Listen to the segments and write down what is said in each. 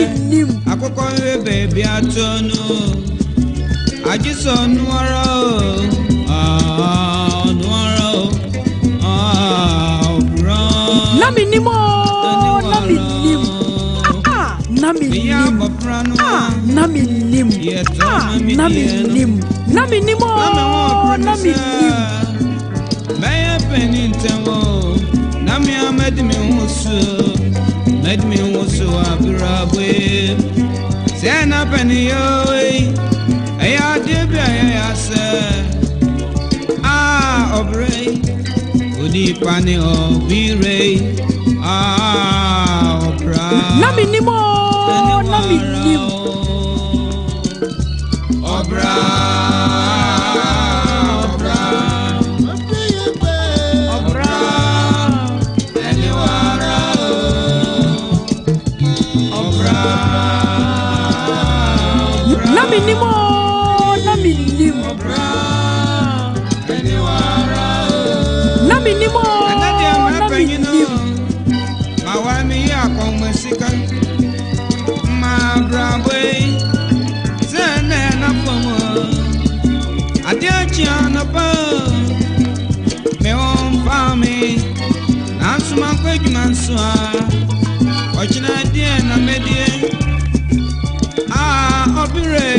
mennim. Akokɔ nwe baabi atɔ no. Agye sɛ ɔno ara o. Ah, ɔno ara o. Ah, ɔbra. Na mennim o, na mennim. Ah, ah, na Meyɛ mennim. abɔfra no Ah, a. na mennim. Yɛtɔ Ah, ma me na deɛ no. mennim. Na mennim Na me ho o, ɔpere na me sɛ mennim. mɛyɛ panin ntɛm o. Na me a mɛdi me ho so. Mɛdi me ho so abrabɔ yi. Sɛ na panin yɛ o yi, ɛyɛ adeɛ bi a yɛyɛ asɛ. Ah, ɔbrɛ yi, onipa ne ɔbire yi. Ah, ɔbra. Na mennim o, na mennim. Ɔbra, ɔbra, ɔbra, ɛne wara o. Ɔbra, Na mennim o, na mennim. ɔbra, ɛne wara o. Na mennim o, Ɛnɛ deɛ na mɛpanyin no, mennim. ma wa mi yi akɔnmɔ sika. Ma brabɔ yi, sɛ ɛnɛ na fam o. Adeɛ akyi anɔpa o, me ho mfa me. Nanso mankɔ adwuma nso a, ɔkyena deɛ na mɛdie. Ah, ɔbere,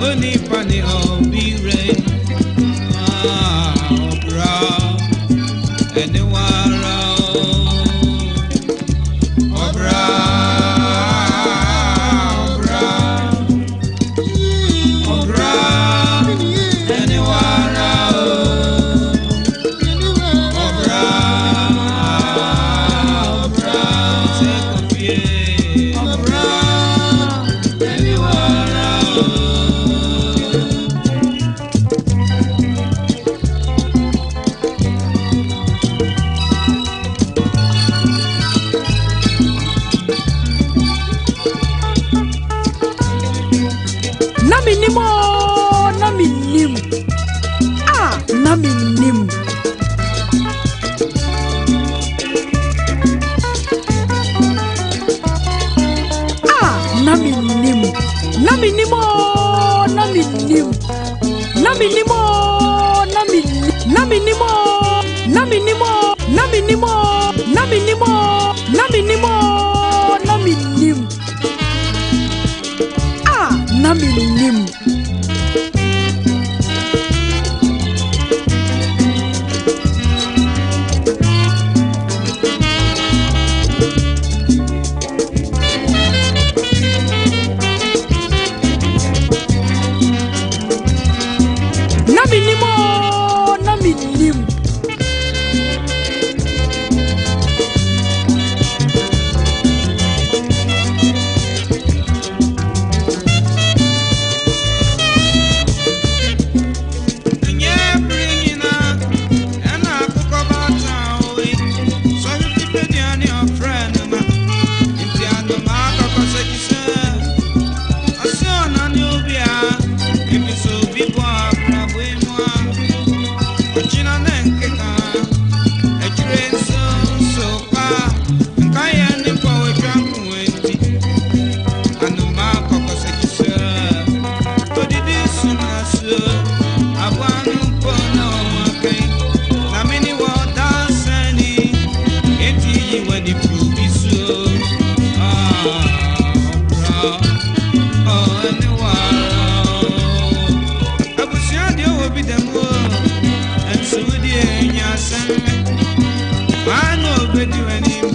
onipa ne ɔbire. Ah, ɔbra, ɛne wara o. Ɔbra, ɔbra, ɔbra, ɛne wara o. Ɔbra, ɔbra, sɛ kɔfie. Ɔbra, ɛne wara o. Na mennim o, na mennim. Ah, na mennim. Ah, na mennim. Na mennim o, na mennim. Na mennim o, na mennim. Na mennim o, na mennim o, na mennim o, na mennim o, na mennim o, na mennim. Ah, na mennim. Na mennim o, na mennim. Nyɛ bere nyinaa ɛna akokɔ baatan oyi sɔhwɛ fipedua ne ɔfrɛ no ma nti anoma akɔkɔ sɛ kyisɛ ɔsɛ ɔna ne obi a ebi sɛ obi bɔ abrabɔ yi mu a ɔkyena ne nkeka akyire nso nso pa nka yɛ ne mpa wɔatwa nko nti anoma akɔkɔ sɛ kyisɛ odidi sum na so aboa no mpo na ɔho akan na me ne wɔ dansani enti yi w'ani firi bi so. Ah, ɔbra, oh, ɛne wara abusua deɛ wɔ bi dɛm o ɛnso wo deɛ nya asɛm waa na obɛdi w'anim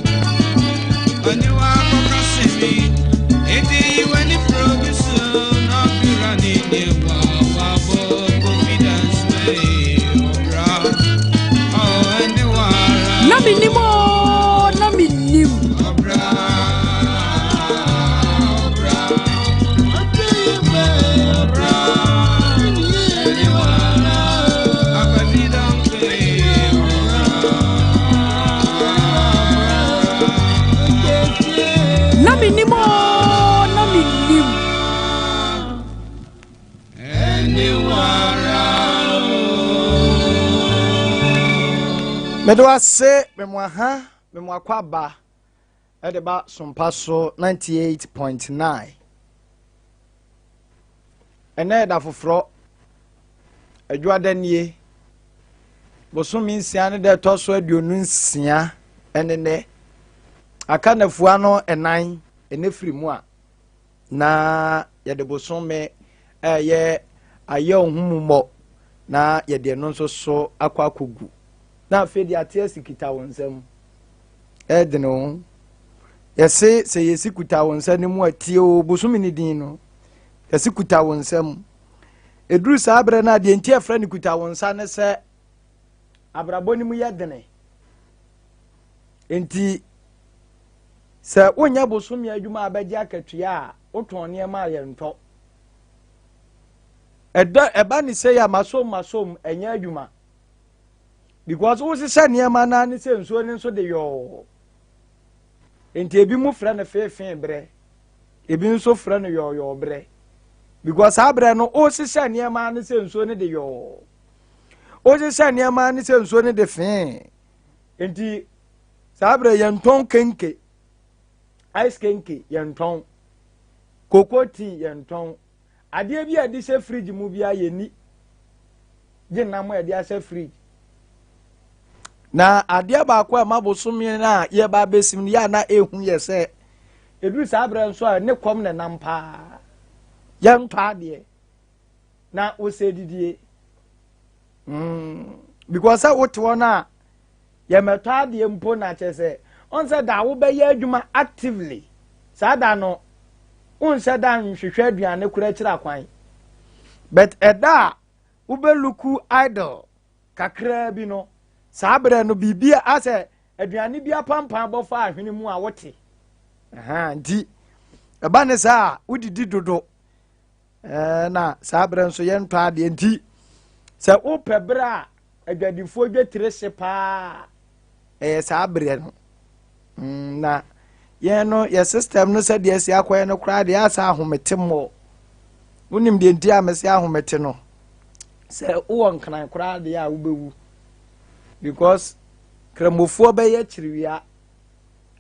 ɔne wakɔka sɛmi enti yi w'ani firi bi so na ɔbira ne deɛ wa wabɔ confidence wey ɔbra, oh, ɛne wara. Na mennim o, na mennim. Ɔbra, ɔbra, ɔbra, ɛne wara. Akwasi Dɔnkwe, ɔbra. Na mennim o, na mennim. Ɛne wara o. Mede wase memo aha memo akɔ aba. De ba Sompa so 98.9. Ɛnnɛ yɛ da foforɔ, Adwuada nie. Bosome nsia ne da ɛtɔ so 26 ɛne nɛ. Aka nafua no ɛnan ɛnɛ firi mu a na yɛde bosome ɛyɛ ayɛ ohumumɔ na yɛde ɛno nso so akɔ akɔgu. Na afei de ate asi kita wo nsam. Ɛdene o. Yɛse sɛ yɛsi kuta wo nsa no mu a tie o bosome no din no. Yɛse kuta wo nsa mu. Ɛduru saa berɛ no a deɛ nti ɛfrɛ no kuta wo nsa ne sɛ abrabɔ no mu yɛ dene. Nti sɛ wonyɛ bosome adwuma a bɛgye akatua a wotɔn nneɛma a yɛntɔ. Ɛda ɛba ne sɛ yɛ masom masom ɛnyɛ adwuma. Because wohyehyɛ nneɛma no ara ne sɛ nsuo no nso de yɔɔ. Nti ebi mu frɛ no feefee berɛ, ebi nso frɛ no yɔɔyɔɔ berɛ. Because saa berɛ no wohyehyɛ nneɛma no sɛ nsuo no de yɔɔ. Wohyehyɛ nneɛma no sɛ nsuo no de fee. Nti saa berɛ yɛntɔn kenke, ice kenke yɛntɔn, cocoa tea yɛntɔn. Adeɛ bi a yɛde hyɛ fridge mu biara yɛnni gye nam a yɛde ahyɛ fridge. Na adeɛ baako a ɛma bosome no a yɛba abɛsim no yɛ a na ɛhu yɛ sɛ ɛduru saa berɛ nso a ne kɔm na nam paa. Yɛntɔ adeɛ na wosɛ didie. Because sɛ wote hɔ no a Yɛmmɛtɔ adeɛ mpo na kyerɛ sɛ ɔn sɛ da wobɛyɛ adwuma actively saa da no wonhyɛ da nhwehwɛ aduane koraa akyiri akwan but ɛda a wobɛluku idle kakraa bi no saa berɛ no biribi asɛ aduane bi apampan bɔfa ahwene mu a wote nti ɛba ne saa a wodidi dodo na saa berɛ nso yɛntɔ adeɛ nti sɛ wopɛ berɛ a adwadifoɔ dwetire hye paa ɛyɛ saa berɛ no na yɛn no yɛ system no sɛdeɛ asi akɔyɛ no koraa deɛ asɛ ahomete mmɔ wonim deɛ nti a mese ahomete no sɛ wowɔ nkran koraa deɛ a wobɛwu because kramofoɔ bɛyɛ kyiriwia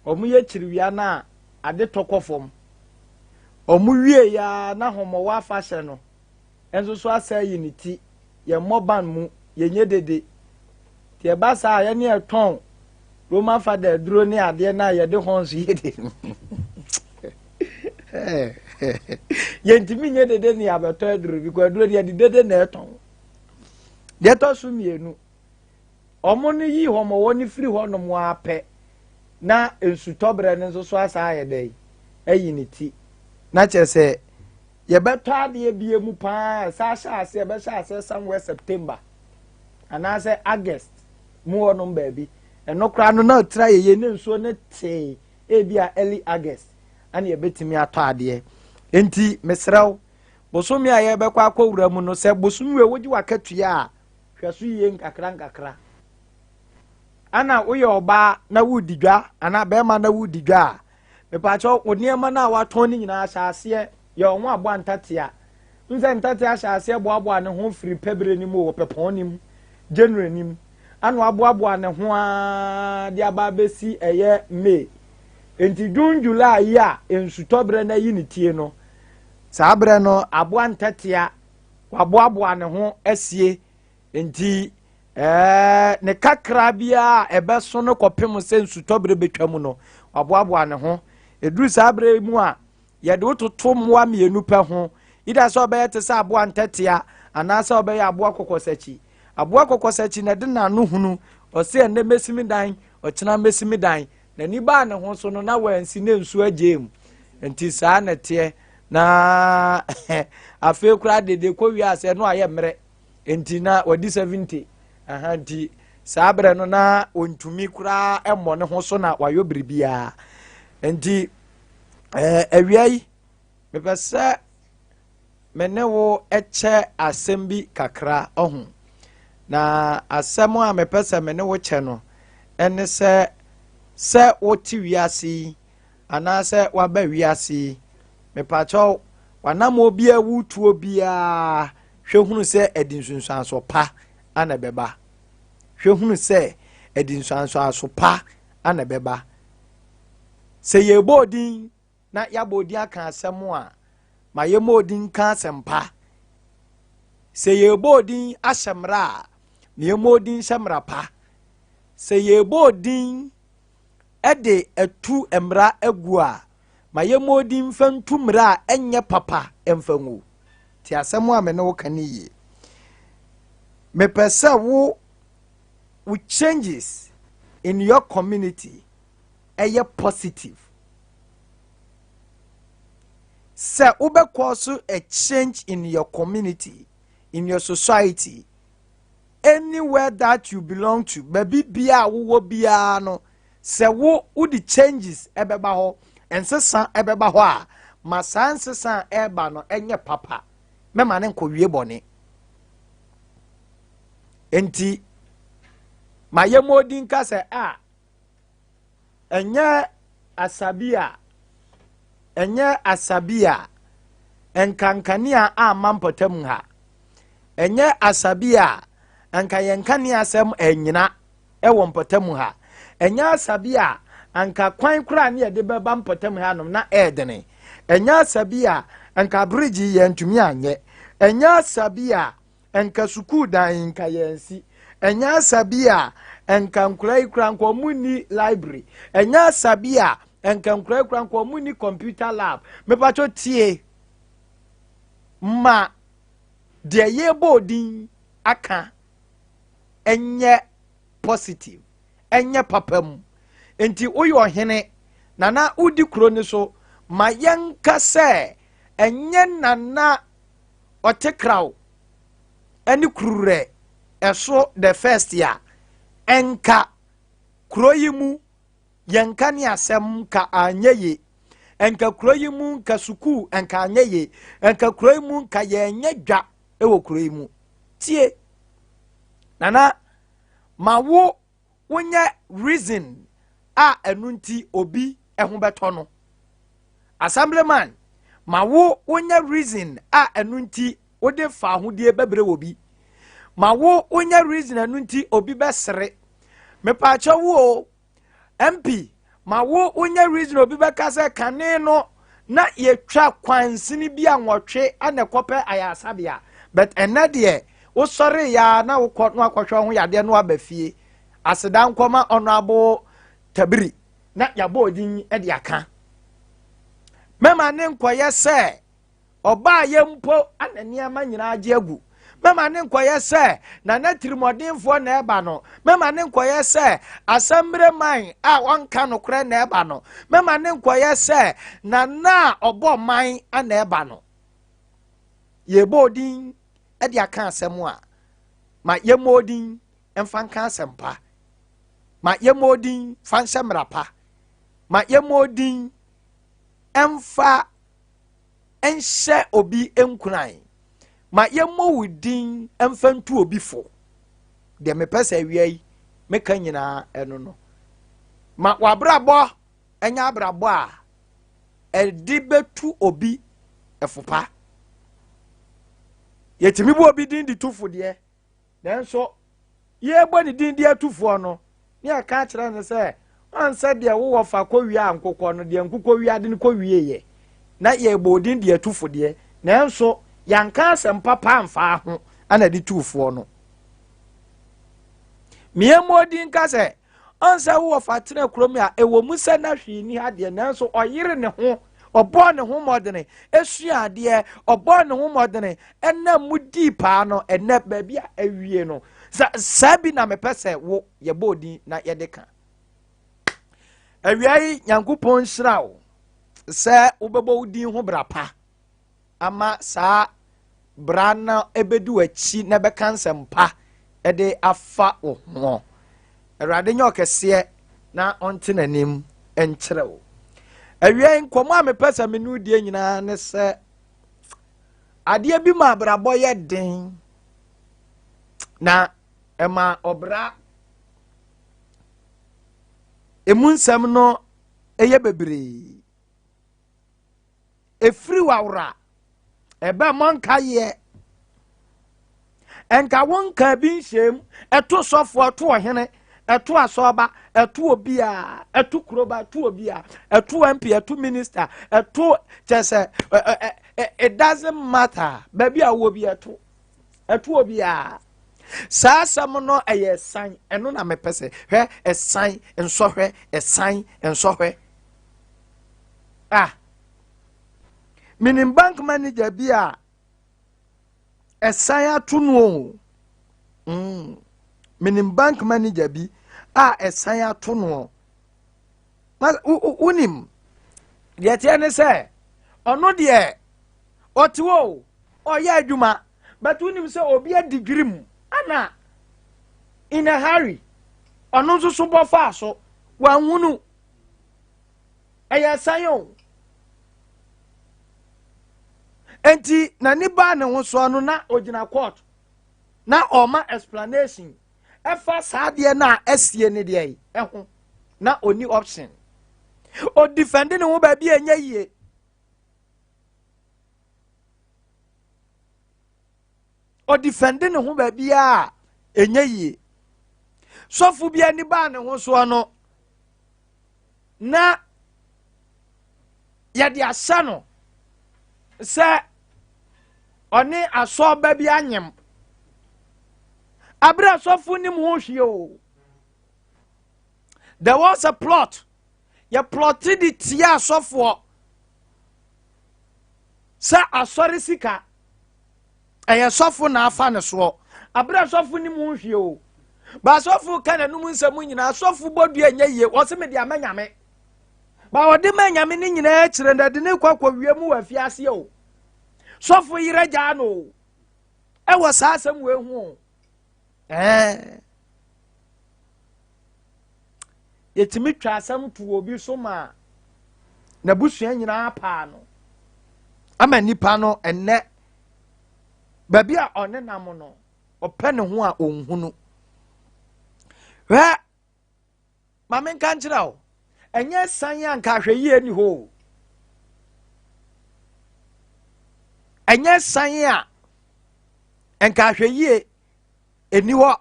wɔn yɛ kyiriwia no a ade tɔ kɔ fam wɔn wie ya na homɔwɔ afahyɛ no nso so asɛ ayi ne ti yɛmmɔ ban mu yɛnyɛ dede nti ɛba saa a yɛne ɛtɔn Roman fada aduro ne adeɛ no a yɛde horns yɛ de yɛntumi nyɛ dede ne yɛabɛtɔ aduro bi kɔ aduro deɛ yɛde dede na ɛtɔn. Deɛ ɛtɔ so mmienu, wɔn no yi wɔn wɔ no firi hɔnom ara pɛ na nsutɔberɛ no nso so asa ayɛ dɛ ayi ne ti na kyerɛ sɛ yɛbɛtɔ adeɛ bie mu paa ɛsa ahyɛ aseɛ ɛbɛhyɛ aseɛ somewhere September anaasɛ August mu hɔnom baabi ɛno koraa no na ɔtra yɛyɛ ne nsuo no tee ebi a early August ɛna yɛbɛtumi atɔ adeɛ nti mesrɛ wo bosome a yɛbɛkɔ akɔwura mu no sɛ bosome wei wogye wakatua a hwɛ so yie nkakra nkakra ana woyɛ ɔbaa na woredi dwa anaa bɛrima na woredi dwa a mepaakyɛw wo nneɛma no a watɔn no nyinaa hyɛ aseɛ yɛ ɔho aboa ntatea nsɛ ntatea hyɛ aseɛ boaboa ne ho firi pɛbere no mu wɔ pɛpɔn no mu January no mu ana waboaboa ne ho ara de aba abɛsi ɛyɛ May nti June July yi a nsutɔberɛ no ayi ne tie no saa berɛ no aboa ntatea waboaboa ne ho asie nti ɛɛ ne kakra biara a ɛbɛso no kɔpem sɛ nsutɔberɛ bɛtwa mu no waboaboa ne ho ɛduru saa berɛ mu a yɛde wototo mmoa mmienu pɛ ho ida sɛ ɔbɛyɛ te sɛ aboa ntɛtea anaasɛ ɔbɛyɛ aboa kɔkɔsakyi aboa kɔkɔsakyi na ɛde n'ano hunu ɔsɛ ɛnɛ mɛsi me dan ɔkyena mɛsi me dan n'ani baa ne ho so no na wansi ne nsuo agyee mu nti saa na ɛteɛ na afei koraa dede kɔ wiase ɛno ayɛ mmerɛ nti na wadi 70 aha nti saa berɛ no na ɔntumi koraa mmɔ ne ho so na wayɔ biribiara nti ɛɛ awia yi mepɛ sɛ me ne wo kyɛ asɛm bi kakra ɔho na asɛm a mepɛ sɛ me ne wo kyɛ no ɛne sɛ sɛ wote wiase yi anaasɛ waba wiase yi mepakyɛw w'anammɔn biara wotuo biara hwɛ hunu sɛ ɛde nsunsuansoɔ pa ana ɛbɛba hwɛ hunu sɛ ɛde nsunsuansoɔ pa ana ɛbɛba. Sɛ yɛrebɔ odin na yɛabɔ odin aka asɛm a, ma yɛmmɔ odin nka asɛmpa. Sɛ yɛrebɔ odin ahyɛ mmara a, ma yɛmmɔ odin nhyɛ mmara pa. Sɛ yɛrebɔ odin de atu mmara agu a, ma yɛmmɔ odin mfa ntu mmara a ɛnyɛ papa mfa ngu. Te asɛm a me ne wo ka no yie. Mepɛ sɛ wo wo changes in your community ɛyɛ positive. Sɛ wobɛkɔ so a change in your community, in your society, anywhere that you belong to, baabi biara a wowɔ biara no, sɛ wo wode changes ɛbɛba hɔ, nsesa ɛbɛba hɔ a, ma saa nsesa a ɛreba no ɛnyɛ papa, mɛma ne nkɔwie bɔne. Nti ma yɛmmɔ odin ka sɛ a ɛnyɛ asabi a ɛnyɛ asabi a nka nkanea amma mpɔtam ha, ɛnyɛ asabi a nka yɛn nkanea asɛm ɛnyina ɛwɔ mpɔtam ha, ɛnyɛ asabi a anka kwan koraa ne yɛde bɛba mpɔtam ha nom na ɛɛdene, ɛnyɛ asabi a nka bridge yɛn ntumi anyɛ, ɛnyɛ asabi a nka sukuu dan nka yɛn si, ɛnyɛ asabi a nka nkura yi kura nka ɔmo ni library, ɛnyɛ asabi a nka nkura yi kura nka ɔmo ni computer lab. Mepatwo tie, ma deɛ yɛbɔ odin aka ɛnyɛ positive, ɛnyɛ papa mu. Nti woyɛ ɔhene nana, wodi kuro ni so, ma yɛnka sɛ ɛnyɛ Nana ɔte kraw ɛne kururɛ ɛso the first a ɛnka kuro yi mu yɛnka ne asɛm nka anyɛ ye, nka kuro yi mu nka sukuu nka anyɛ ye, nka kuro yi mu nka yɛnyɛ dwa ɛwɔ kuro yi mu. Tie, nana, ma wo wonyɛ reason a ɛno nti obi ɛho bɛtɔ no. Assemblyman, ma wo wonyɛ reason a ɛno nti wode fa ahodie bɛbrɛ wɔ bi. Ma wo wonyɛ reason ɛno nti obi bɛsere. Mepaakyɛ wo o, MP, ma wo wonyɛ reason obi bɛka sɛ kane no na yɛtwa kwansini bi a 8 ana ɛkɔpɛ ayasabea, but ɛnɛ deɛ wosɔre ya na wokɔ na wakɔhwɛ ho yadeɛ no aba fie. Aseda nkɔma Honorable Tabiri na yɛabɔ odin de aka. Mɛma ne nkɔyɛ sɛ ɔbaa yɛ mpo ana nneɛma nyinaa agye agu. Mɛma ne nkɔyɛ sɛ nana tirimɔdenfoɔ na ɛba no. Mɛma ne nkɔyɛ sɛ asɛmmerɛ man a ɔnka nokorɛ na ɛba no. Mɛma ne nkɔyɛ sɛ nana a ɔbɔ man ana ɛba no. Yɛbɔ odin de aka asɛm a, ma yɛmmɔ odin mfa nka asɛm pa. Ma yɛmmɔ odin fa nhyɛ mmara pa. Ma yɛmmɔ odin mfa nhyɛ obi nkuran. Ma yɛmmɔ wo din mfa ntu obi fo. Deɛ mepɛ sɛ awia yi meka nyinaa ɛno no, ma w'abrabɔ ɛnyɛ abrabɔ a ɛde bɛtu obi ɛfo pa. Yɛtumi bɔ obi din de tu fo deɛ, nanso yɛbɔ ne din de atufoɔ no ne yɛka kyerɛ no sɛ ɔnsɛ deɛ wowɔ fa kɔwie a nkokɔ no deɛ nkokɔ wie ade no kɔwie yɛ na yɛbɔ odin de atufo deɛ, nanso yɛnka asɛm papa amfa ho ana de tufoɔ no. Mmiɛnmu odin ka sɛ ɔnsɛ wowɔ fa tena kurom a ɛwɔ mu sɛ na hwee ni ha deɛ, nanso ɔyere ne ho, ɔbɔɔ ne ho mmɔdene esua adeɛ, ɔbɔɔ ne ho mmɔdene ɛnam mu dii paa no ɛnɛ baabi a awie no. Saa bi na mepɛ sɛ wo yɛbɔ odin na yɛde ka awia yi. Nyankopɔn nhyira wo sɛ wobɛbɔ wo din ho bra pa ama saa bra no ɛbɛdi w'akyi na ɛbɛka nsɛm pa ɛde afa wo ho. Awurade nyɛ ɔkɛseɛ na ɔnte n'anim nkyerɛ wo. Awia yi nkɔmmɔ a mepɛ sɛ me ne wo die nyinaa ne sɛ adeɛ bi ma abrabɔ yɛ den na ɛma ɔbra emu nsɛm no ɛyɛ bebree. Efiri wawora ɛbɛ mɔ nka yɛ nka wo nka bi nhyɛm, ɛto sɔfoɔ, ɛto ɔhene, Ɛto asɔɔba, ɛto obiara, ɛto kuroba, ɛto obiara, ɛto MP, ɛto minister, ɛto kyɛ sɛ it doesn't matter. Baabi a wɔ bi ɛto, ɛto obiara. Saa asɛm no ɛyɛ ɛsan, ɛno na mepɛ sɛ hwɛ ɛsan nsɔhwɛ, ɛsan nsɔhwɛ. Ah, menim bank manager bi a ɛsan ato no o. Menim bank manager bi a ɛsan ato no. Wonim deɛ teɛ ne sɛ ɔno deɛ ɔte hɔ o, ɔyɛ adwuma, but wonim sɛ obi adi dwirim ana in a hurry ɔno nso so bɔ faa so wanhunu ɛyɛ ɛsan o. Enti n'ani baa ne ho soɔ no na ogyina court na ɔma explanation ɛfa saa adeɛ no a asie ne deɛ yi ɛho na ɔni option ɔdifɛnde ne ho baabi a ɛnyɛ yie. Ɔdifɛnde ne ho baabi a ɛnyɛ yie. Sɔfo bi ani baa ne ho soɔ no na yɛde ahyɛ no sɛ ɔne asɔba bi anyem. Abere asɔfo nim ho hwee o. There was a plot. Yɛ plɔte de tia asɔfoɔ sɛ asɔre sika ɛyɛ sɔfo na afa ne soɔ. Abere asɔfo nim ho hwee o. Ba asɔfo ka n'anum nsɛm nyinaa, asɔfo bɔ dua nyɛ yie, wɔse mede ama Nyame. Ba wɔde ma Nyame ne nyinaa kyerɛ na de ne kɔ akɔwie mu wɔ afiase o. Sɔfo yerɛ gyaa no o. Ɛwɔ saa asɛm wei ho o. Ɛɛ. Yɛtumi twa asɛm to obi so ma n'abusua nyinaa paa no. Ama nipa no ɛnnɛ baabi a ɔne nam no ɔpɛ ne ho a ɔnhunu. Hwɛ, ma menka nkyerɛ wo, ɛnyɛ san a nka ahwɛ yie ni hɔ o. Ɛnyɛ san a nka ahwɛ yie ɛni hɔ.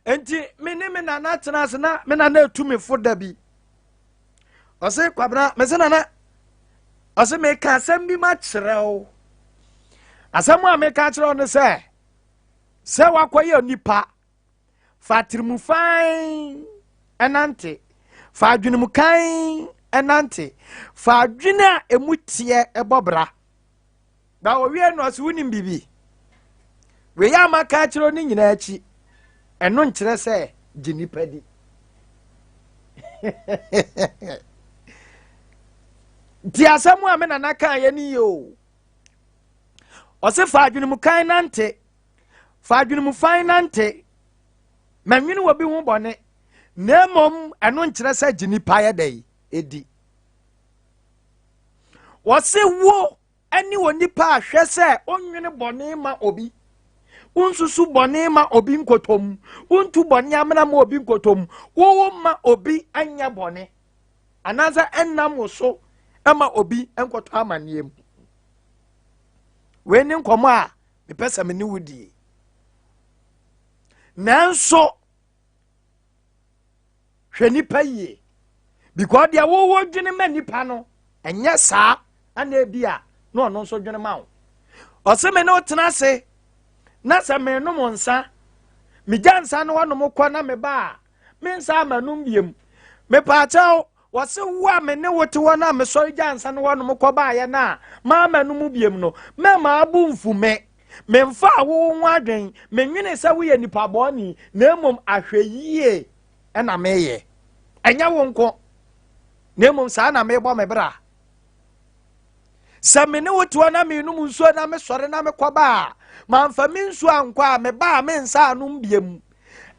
Nti me ne me nana tena ase na me nana etu me fo da bi. Ɔse Kwabena, me se nana, ɔse meka asɛm bi ma kyerɛ wo. Asɛm a meka kyerɛ wo ne sɛ, sɛ wakɔyɛ nipa, fa tirimufan ɛnante, fa adwenemukan ɛnante, fa adwene a emu teɛ ɛbɔ bra. Na owie no ɔse wonim biribi, wei a maka akyerɛ no nyinaa akyi, ɛno nkyerɛ sɛ gye nipa di. Nti asɛm a me nana kaa yɛ ne yie o. Ɔse fa adwenemu kan nante, fa adwenemu fan nante, mɛnwene wɔ bi ho bɔne, na mmom ɛno nkyerɛ sɛ gye nipa yɛ dɛ edi. Wɔse wo ne onipa a hwɛ sɛ wonwene bɔne ma obi, wonsusu bɔne ma obi nkotom, wontu bɔne amena ma obi nkotom, wowo ma obi nyɛ bɔne anaasɛ ɛnam wo so ma obi nkɔtɔ amanneɛ mu. Wei ne nkɔmmɔ a mepɛ sɛ me ne wo die. Nanso hwɛ nipa yie, because deɛ wowɔ dwene ma nipa no ɛnyɛ saa ana ebi a na ɔno nso dwene ma wo. Ɔse me ne wo tena ase na sɛ menom nsa, megya nsa no wɔnom kɔ na meba a me nsa ama nom biem. Mepaakyɛw, wɔse wo a me ne wo te hɔ na mesɔre gya nsa no wɔnom kɔ baayɛ no a maama no mu biem no, mɛma abo mfu me. Memfaa wo ho adwen, menwene sɛ woyɛ nipa bɔne, na mmom ahwɛyie na meyɛ. Ɛnyɛ wo nko, na mmom saa na mebɔ me bra. Sɛ me ne wo te hɔ na menom nsuo na mesɔre na mekɔba a, mamfa me nsuo ankɔ a, meba a mensa anom biam.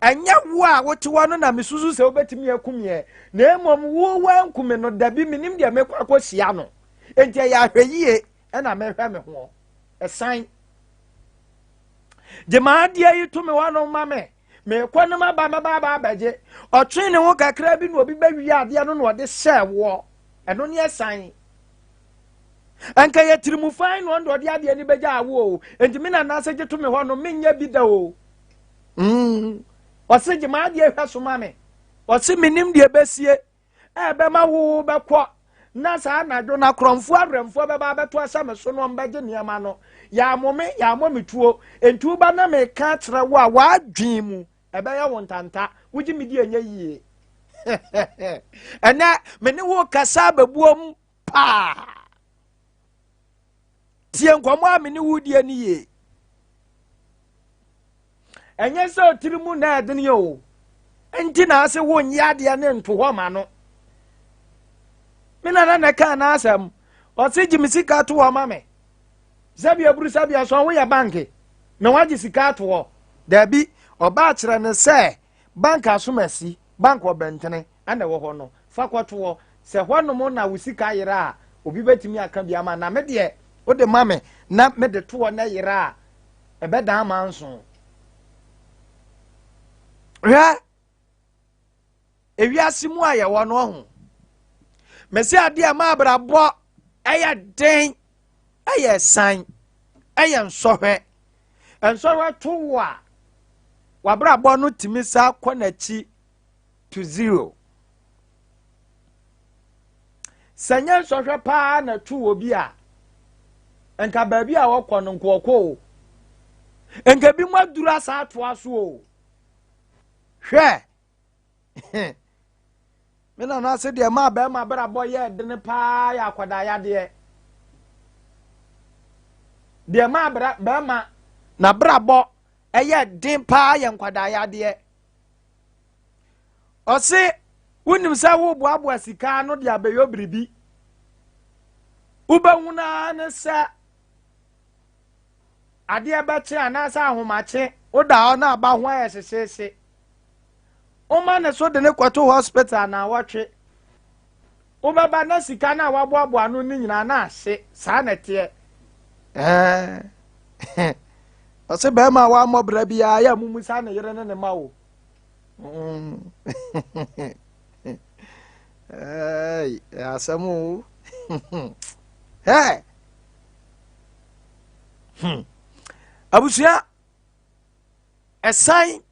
Ɛnyɛ wo a wote hɔ no na mesusu sɛ wobɛtumi aku meɛ, na mmom wo woanku me no, dabi, menim deɛ mekɔ akɔhyia no. Enti ɛyɛ ahwɛyie na mehwɛ me ho. Ɛsan gye m'adeɛ yi to me hɔ no ma me, mekɔ no maba mɛba aba abɛgye. Ɔtwe ne ho kakra bi na obi bɛwie adeɛ no na ɔde hyɛɛ woɔ. Ɛno ne ɛsan. Ɛnka yɛ tirimufan na ɔno de ɔde adeɛ no bɛgya awo o. Enti me nana sɛ gye to me hɔ no menyɛ bi da o. Ɔse gye m'adeɛ hwɛ so ma me. Ɔse menim deɛ ɛbɛsie ɛbɛma wo bɛkɔ na saa anadwo no akorɔmfoɔ awerɛmfoɔ bɛba abɛto ahyɛ me so no ɔmbɛgye nneɛma no. Yɛammo me, yɛammɔ me tuo. Enti woba na meka kyerɛ wo a w'adwen mu ɛbɛyɛ wo ntanta. Wogye me di ɛnyɛ yie. Ɛnɛ me ne wo kasa abɛbuom paa. Tie nkɔmmɔ a me ne wo die no yie. Ɛnyɛ sɛ ɔtiri mu na ɛdene o. Nti na ase wonyɛ adeɛ ne nto hɔ ma no. Me nana na ɛkaa n'asɛm. Ɔse gye me sika to hɔ ma me. Sɛbi aburu sɛbi ɛsɔn woyɛ banke na wagye sika ato hɔ. Daabi, ɔbaa kyerɛ no sɛ bank asomasi, bank ɔbɛntene ɛna ɛwɔ hɔ no, fa kɔto hɔ. Sɛ hɔnom na wo sika yera a, obi bɛtumi aka bi ama. Na me deɛ, wode ma me na mede to hɔ na ɛyera a, ɛbɛdan amanso. Hwɛ, ewiase mu a yɛwɔ no ho. Mese adeɛ a ma abrabɔ ɛyɛ den, ɛyɛ san, ɛyɛ nsɔhwɛ. Nsɔhwɛ to wo a, wabrabɔ no tumi sa kɔ n'akyi to zero. Sɛ nyɛ nsɔhwɛ paa na to wɔ bi a, nka baabi a wɔkɔ no nka ɔkɔ o. Nka bi mu aduru asa atoa so o. Hwɛ! Me nana ase deɛ maa bɛrima abrabɔ yɛ dene paa yɛ akwadaa yadeɛ. Deɛ maa bɛrima n'abrabɔ ɛyɛ den paa yɛ nkwadaa yadeɛ. Ɔse wonim sɛ woboaboa sika ano de abɛyɔ biribi. Wobɛhu no ara ne sɛ adeɛ bɛkye anaasɛ ahomakye woda hɔ na aba ho ayɛ hyehyeehye. Woma ne so de ne kɔto hospital na awɔtwe. Wobɛba na sika no a waboaboa ano no nyinaa na ahye. Saa na ɛteɛ. Ɔse bɛrima a wammɔ bra biara yɛ mumu sa ne yere ne ne ma o. Asɛm o. Hey. Hmm. Abusua ɛsan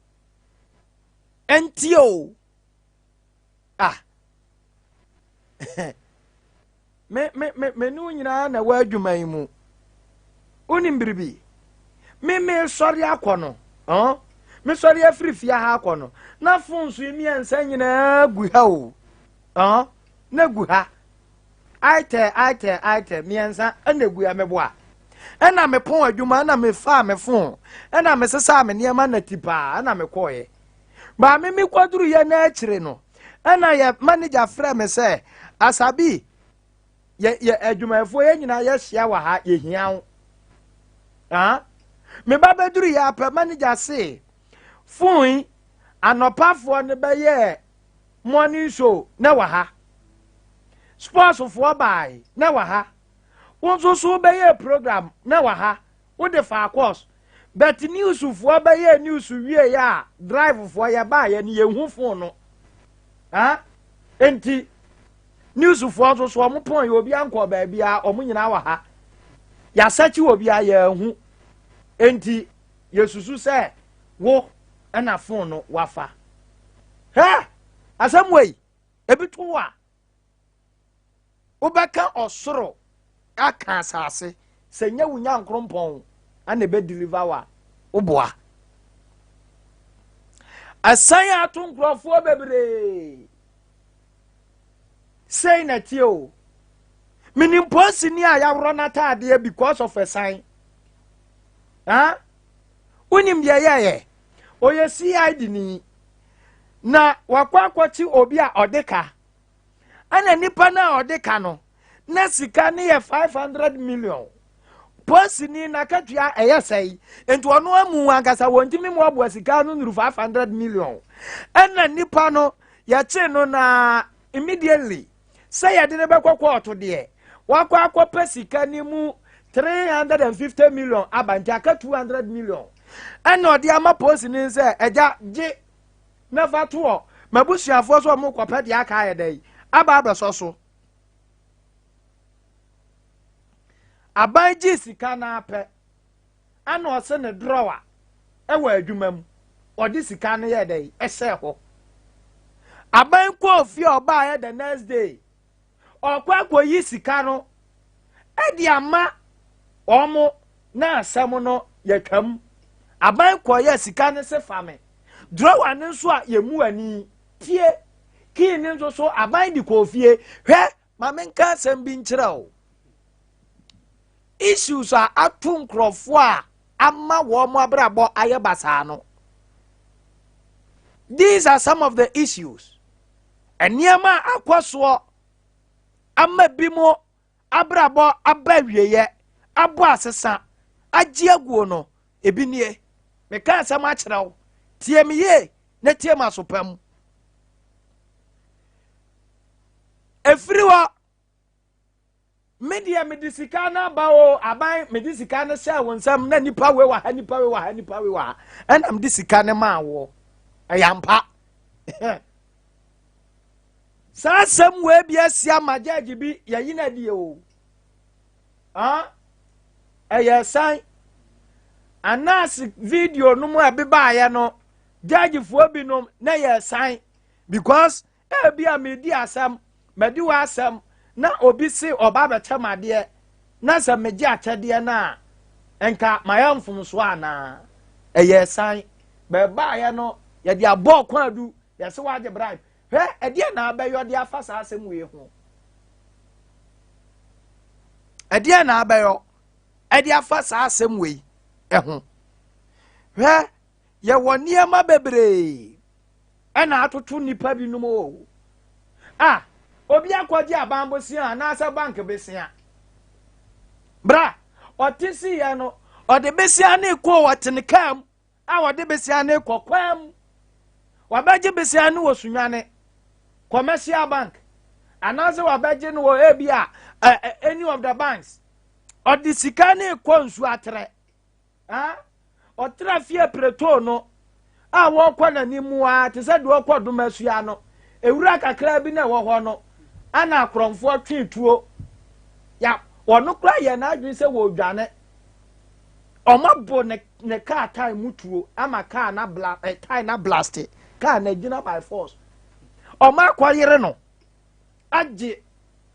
ɛntie o. Ah. Me me me me ne wo nyinaa na ɛwɔ adwuma yi mu. Wonim biribi? Me me sɔre akɔ no. Ɔn? Me sɔre afiri fie ha akɔ no. Na phones yi mmiɛnsa nyinaa gu ha o. Ɔn? Na gu ha. Itel itel itel mmiɛnsa ɛna egu ha meboa. Ɛna mepɔn adwuma ɛna mefaa me phone ɛna mesesaa me nneɛma na ti paa ɛna mekɔɔeɛ. Maame mi kɔduru yɛ n'akyire no ɛna yɛ manager frɛ me sɛ asabi yɛ yɛ adwumayɛfoɔ yɛ nyinaa yɛhyia wɔ ha yɛhia wo. Ah, me ba bɛduru yɛ apɛ manager se phone yi anɔpafoɔ no bɛyɛɛ morning show na wɔ ha sportsfoɔ baae na wɔ ha wo nso so wobɛyɛɛ program na wɔ ha wode faa course but newsfoɔ bɛyɛɛ news wieɛ a drivefoɔ yɛbaeɛ no yɛnhu phone no ha enti newsfoɔ nso so wɔn pɔn yɛ obi ankɔ baabi a wɔn nyinaa wɔ ha yɛasɛkye wɔ bi a yɛnhu enti yɛsusu sɛ wo ɛna phone no wafa hɛ asɛm wei ebi to wo a wobɛka ɔsoro aka asase sɛ nyɛ wo nyankrompɔn ana ɛbɛ deliver wa woboa ɛsan ato nkurɔfoɔ bebree sei na tie o menim polisini a yɛaworɔ n'ataadeɛ because of ɛsan ha wonim deɛ yɛyɛ ɔyɛ cid ni na wakɔ akɔkye obi a ɔde ka ɛna nipa no a ɔde ka no na sika no yɛ 500 million polisini n'akatua ɛyɛ sɛe nti ɔno amu ankasa wɔntumi mu aboa sika no nuru 500 million ɛna nipa no yɛkye no na immediately sɛ yɛde no bɛkɔ kɔɔto deɛ wakɔ akɔpɛ sika no mu 350 million aba nti aka 200 million ɛna ɔde ama polisini sɛ ɛgya gye na fa toɔ m'abusuafoɔ sɛ ɔmo kɔpɛ deɛ aka ayɛ dɛ yi aba abɛsɔ so aban gye sika no apɛ ɛna ɔse ne drɔwa ɛwɔ adwuma mu. ɔde sika no yɛ dɛ ɛhyɛ hɔ. Aban kɔɔ fie a ɔbaeɛ the next day, ɔkɔ akɔyi sika no ɛde ama wɔn na asɛm no yɛtwam. Aban kɔyɛ sika no se fa me drawer no nso a yɛmu ani tie kii no nso so aban de kɔɔ fie. Hwɛ, maame, nka asɛm bi nkyerɛ o. Issues a ato nkurɔfoɔ a ama wɔn abrabɔ ayɛ basaa no, these are some of the issues. Nneɛma a akɔ soɔ ama bi mo abrabɔ aba awieɛ, abɔ asesa agye aguo no, ebi nie. Meka asɛm akyerɛ wo, tie me yie na tie me aso pa mu. Efiri hɔ, me deɛ mede sika no aba o. Aban, mede sika no hyɛ wo nsam na nipa wei wɔ ha, nipa wei wɔ ha, nipa wei wɔ ha, ɛna mede sika no maa woɔ. Ɛyɛ ampa, saa asɛm wei bi asi ama gyɛgye bi yɛyi no adie o. Ah, ɛyɛ san anaase video no mu a ɛbi baayɛ no, gyɛgyefoɔ binom na yɛ san because ebi a medi asɛm, madi wɔ asɛm na obi se ɔba abɛkyɛ m adeɛ na sɛ megye akyɛdeɛ no a, nka mayɛ mfomsoɔ anaa? Ɛyɛ san bɛbaayɛ no, yɛde abɔ ɔkwan adu, yɛsɛ wagye bribe. Hwɛ, ɛdeɛ na abɛyɔ de afa saa asɛm wei ho? Ɛdeɛ na abɛyɔ ɛde afa saa asɛm wei ɛho? Hwɛ, yɛwɔ nneɛma bebree ɛna atoto nipa binom o. A obi akɔgye aban bosia anaasɛ bank besia bra, ɔte si yɛ no, ɔde besia ne kɔ, ɔte ne kaa mu a wɔde besia ne kɔ kwan mu, wabɛgye besia no wɔ Sunyane Commercial Bank anaasɛ wabɛgye no wɔ ebi a any of the banks. Ɔde sika ne kɔ nsuo atrɛ ɔtra fie preto no a wɔrekɔ n'anim a te sɛ deɛ ɔkɔ dom asua no, ewura kakra bi na ɛwɔ hɔ no, ana akorɔmfoɔ twe tuo ya. Ɔno kora yɛ n'adwene sɛ wɔredwane. Ɔmo ne ne kaa tyre mu tuo ama kaa na bla ɛ tyre na blast, kaa na gyina by force. Ɔmo akɔyere no agye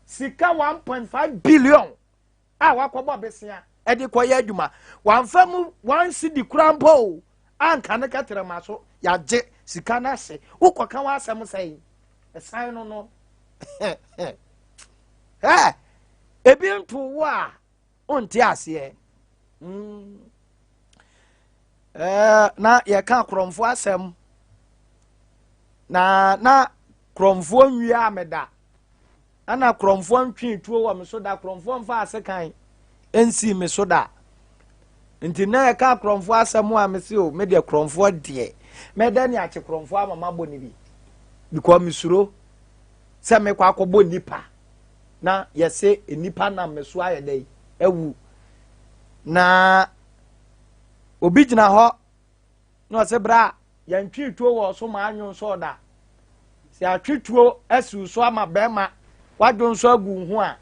sika 1.5 billion a wakɔbɔ besia ɛde kɔyɛ adwuma. Wamfa mu 1 cedi kura mpo o, anka ne kɛtɛrɛma so yagye sika no ase. Wokɔka w'asɛm sɛn? Ɛsan no ɛ ebi nto wo a wonte aseɛ. Na yɛka korɔmfoɔ asɛm na korɔmfoɔ nwie a meda ɛna korɔmfoɔ ntwe tuo wɔ me so da, korɔmfoɔ mfa ase kan nsi me so da. Nti na yɛka korɔmfoɔ asɛm a, mese o, me deɛ korɔmfoɔ deɛ, mɛda ne akye korɔmfoɔ ama mabɔ ne bi because mesuro sɛ mekɔ akɔbɔ nipa na yɛse nipa nam me so ayɛ dɛ awu. Na obi gyina hɔ na ɔsɛ bra yɛntwe tuo wɔ so ma anwo nso ɔda sɛ atwe tuo asiw so ama bɛrima wadwo nso agu ho a,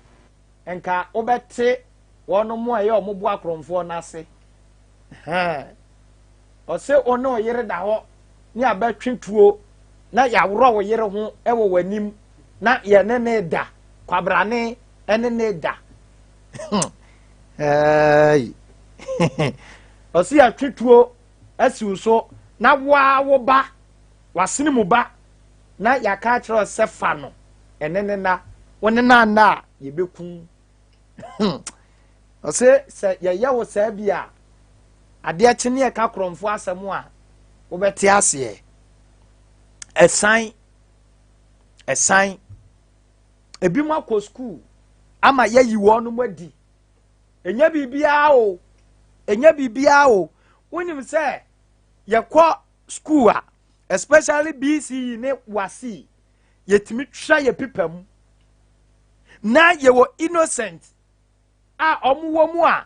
nka wobɛte wɔn mo a ɛyɛ ɔmo bo akorɔmfoɔ n'ase. Ɔsɛ wo ne ɔyere da hɔ ne abɛtwe tuo na yɛaworɔ wo yere ho wɔ w'anim na yɛne ne da kwabrane ne ne da. Ɔsɛ yɛatwe tuo asiw so na woa wo ba wasene mu ba na yɛaka akyerɛ sɛ fa no ɛne ne na wo ne na nna a yɛbɛku. Ɔsɛ sɛ yɛyɛ wo saa bi a, adeɛ kye ne yɛka korɔmfoɔ asɛm a, wobɛte aseɛ. Ɛsan ebi mu akɔ sukuu ama yɛyi wɔn mu adi. Ɛnyɛ biribiara o, ɛnyɛ biribiara o. Wonim sɛ yɛkɔ sukuu a, especially BECE ne WASSCE, yɛtumi twa yɛ pipa mu na yɛwɔ innocent a ɔmo wɔ mu a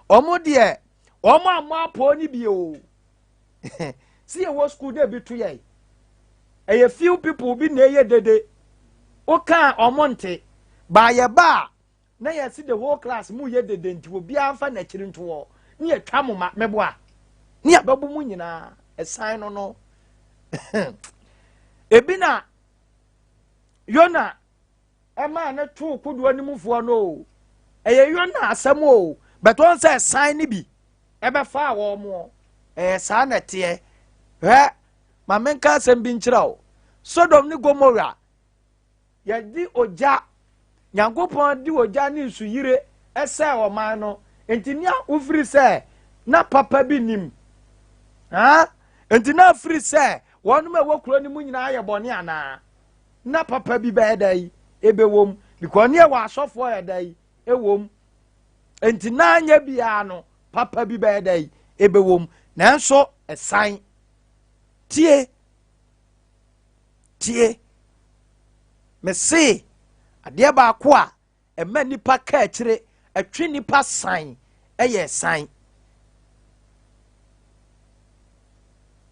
ɔmo deɛ ɔmo ammɔ apɔɔ no bi o. Si yɛwɔ sukuu na ebi to yɛ, ɛyɛ few people bi na ɛyɛ dede wokaa ɔmo nte baayɛ ba a na yɛsi the whole class mu yɛ dede, nti obiara nfa n'akyiri nto hɔ ne yɛtwa mo ma mɛboa ne yɛbɛbɔ mu nyinaa. Ɛsan no no. Ebi na Yona ɛmaa ne too kodoɔ no mufoɔ no o. Ɛyɛ Yona asɛm o, but wɔn sɛ ɛsan no bi ɛbɛfaa wɔn mo. Ɛyɛ saa na ɛteɛ. Hwɛ, ma menka asɛm bi nkyerɛ wo. Sodom ne Gomora, yɛde ogya, Nyankopɔn de ogya ne nsuyire ɛsɛe ɔman no. Nti nea wofiri sɛ na papa bi nim. Ha? Nti na afiri sɛ wɔnom a ɛwɔ kuro no mu nyinaa yɛ bɔne anaa? Na papa bi bɛyɛ da yi ɛbɛwom because ne ɛwɔ asɔfoɔ yɛ da yi ɛwom. Nti na anyɛ biara no papa bi bɛyɛ da yi ɛbɛwom. Nanso ɛsan tie tie mese adeɛ baako a ɛma nipa ka akyire ɛtwe nipa san ɛyɛ san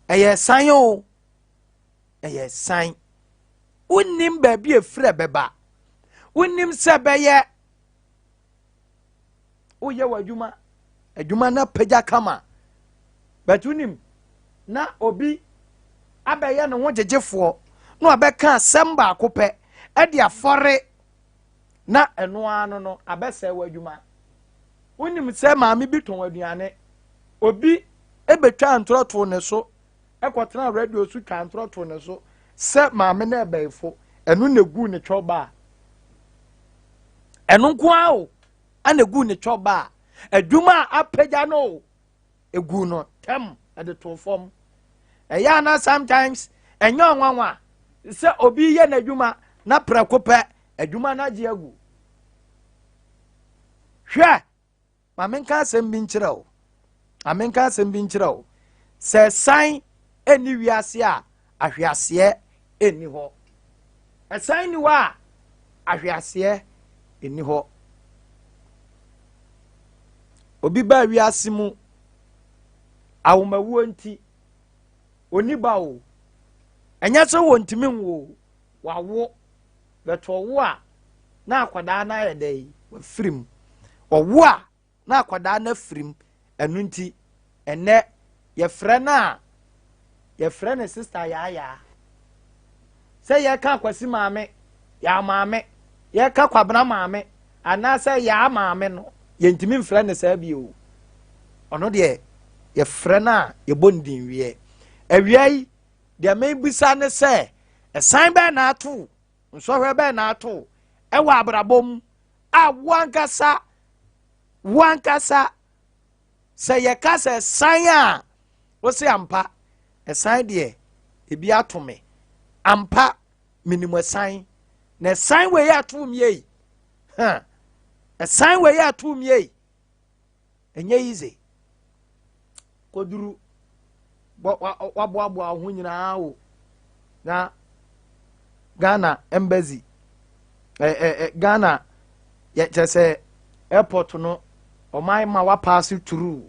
ɛyɛ san o ɛyɛ san wonim baabi efirɛ bɛba wonim sɛ bɛyɛ woyɛ w'adwuma adwuma no apagya kama but wonim na obi abɛyɛ ne ho gyegyefoɔ na wabɛka asɛm baako pɛ ɛde afɔre na ɛno ara no no abɛsɛe w'adwuma. Wonim sɛ maame bi tɔn aduane, obi bɛtwa ntorɔ too ne so, ɛkɔtena radio so twa ntorɔ too ne so sɛ maame no ɛbɛyifo, ɛno na eguu ne twɔ baa. Ɛno nko ara o, ɛna eguu ne twɔ baa. Adwuma a apagya no o, eguu no tɛm ɛde too fam. Ɛyɛ ana sometimes ɛnyɛ ɔnwanwa sɛ obi yɛ n'adwuma na prɛko pɛ adwuma no agye agu. Hwɛ, ma menka asɛm bi nkyerɛ wo. Ma menka asɛm bi nkyerɛ wo. Sɛ san ɛnni wiase a, ahweaseɛ ɛnni hɔ. Ɛsan nni hɔ a, ahweaseɛ ɛnni hɔ. Obi baa wiase mu awomawuo nti, ɔnni ba o. Ɛnyɛ sɛ wɔntumi nwo o, wawo. But ɔwo a, na akwadaa no ayɛ dɛ yi, wafiri mu. Ɔwo a, na akwadaa no afiri mu. Ɛno nti, ɛnɛ yɛfrɛ no a, yɛfrɛ no sista yaayaa. Sɛ yɛka akwasi maame, yaa maame, yɛka kwabena maame, anaasɛ yaa maame no, yɛntumi mfrɛ no saa bio. Ɔno deɛ, yɛfrɛ no a, yɛbɔ no din wiɛ. Awia yi, deɛ mebisa ne sɛ, ɛsan bɛn na ato nsɔhwɛ bɛn na ato ɛwɔ abrabɔ mu a wo ankasa wo ankasa sɛ yɛka sɛ san a wose ampa ɛsan deɛ ebi ato me ampa menim ɛsan na ɛsan wei ato me yei ha ɛsan wei ato me yei ɛnyɛ easy kɔduru waboaboa wo ho nyinaa o na Ghana embassy ɛ ɛ ɛ Ghana yɛ kyɛ sɛ airport no ɔman ma wapaase through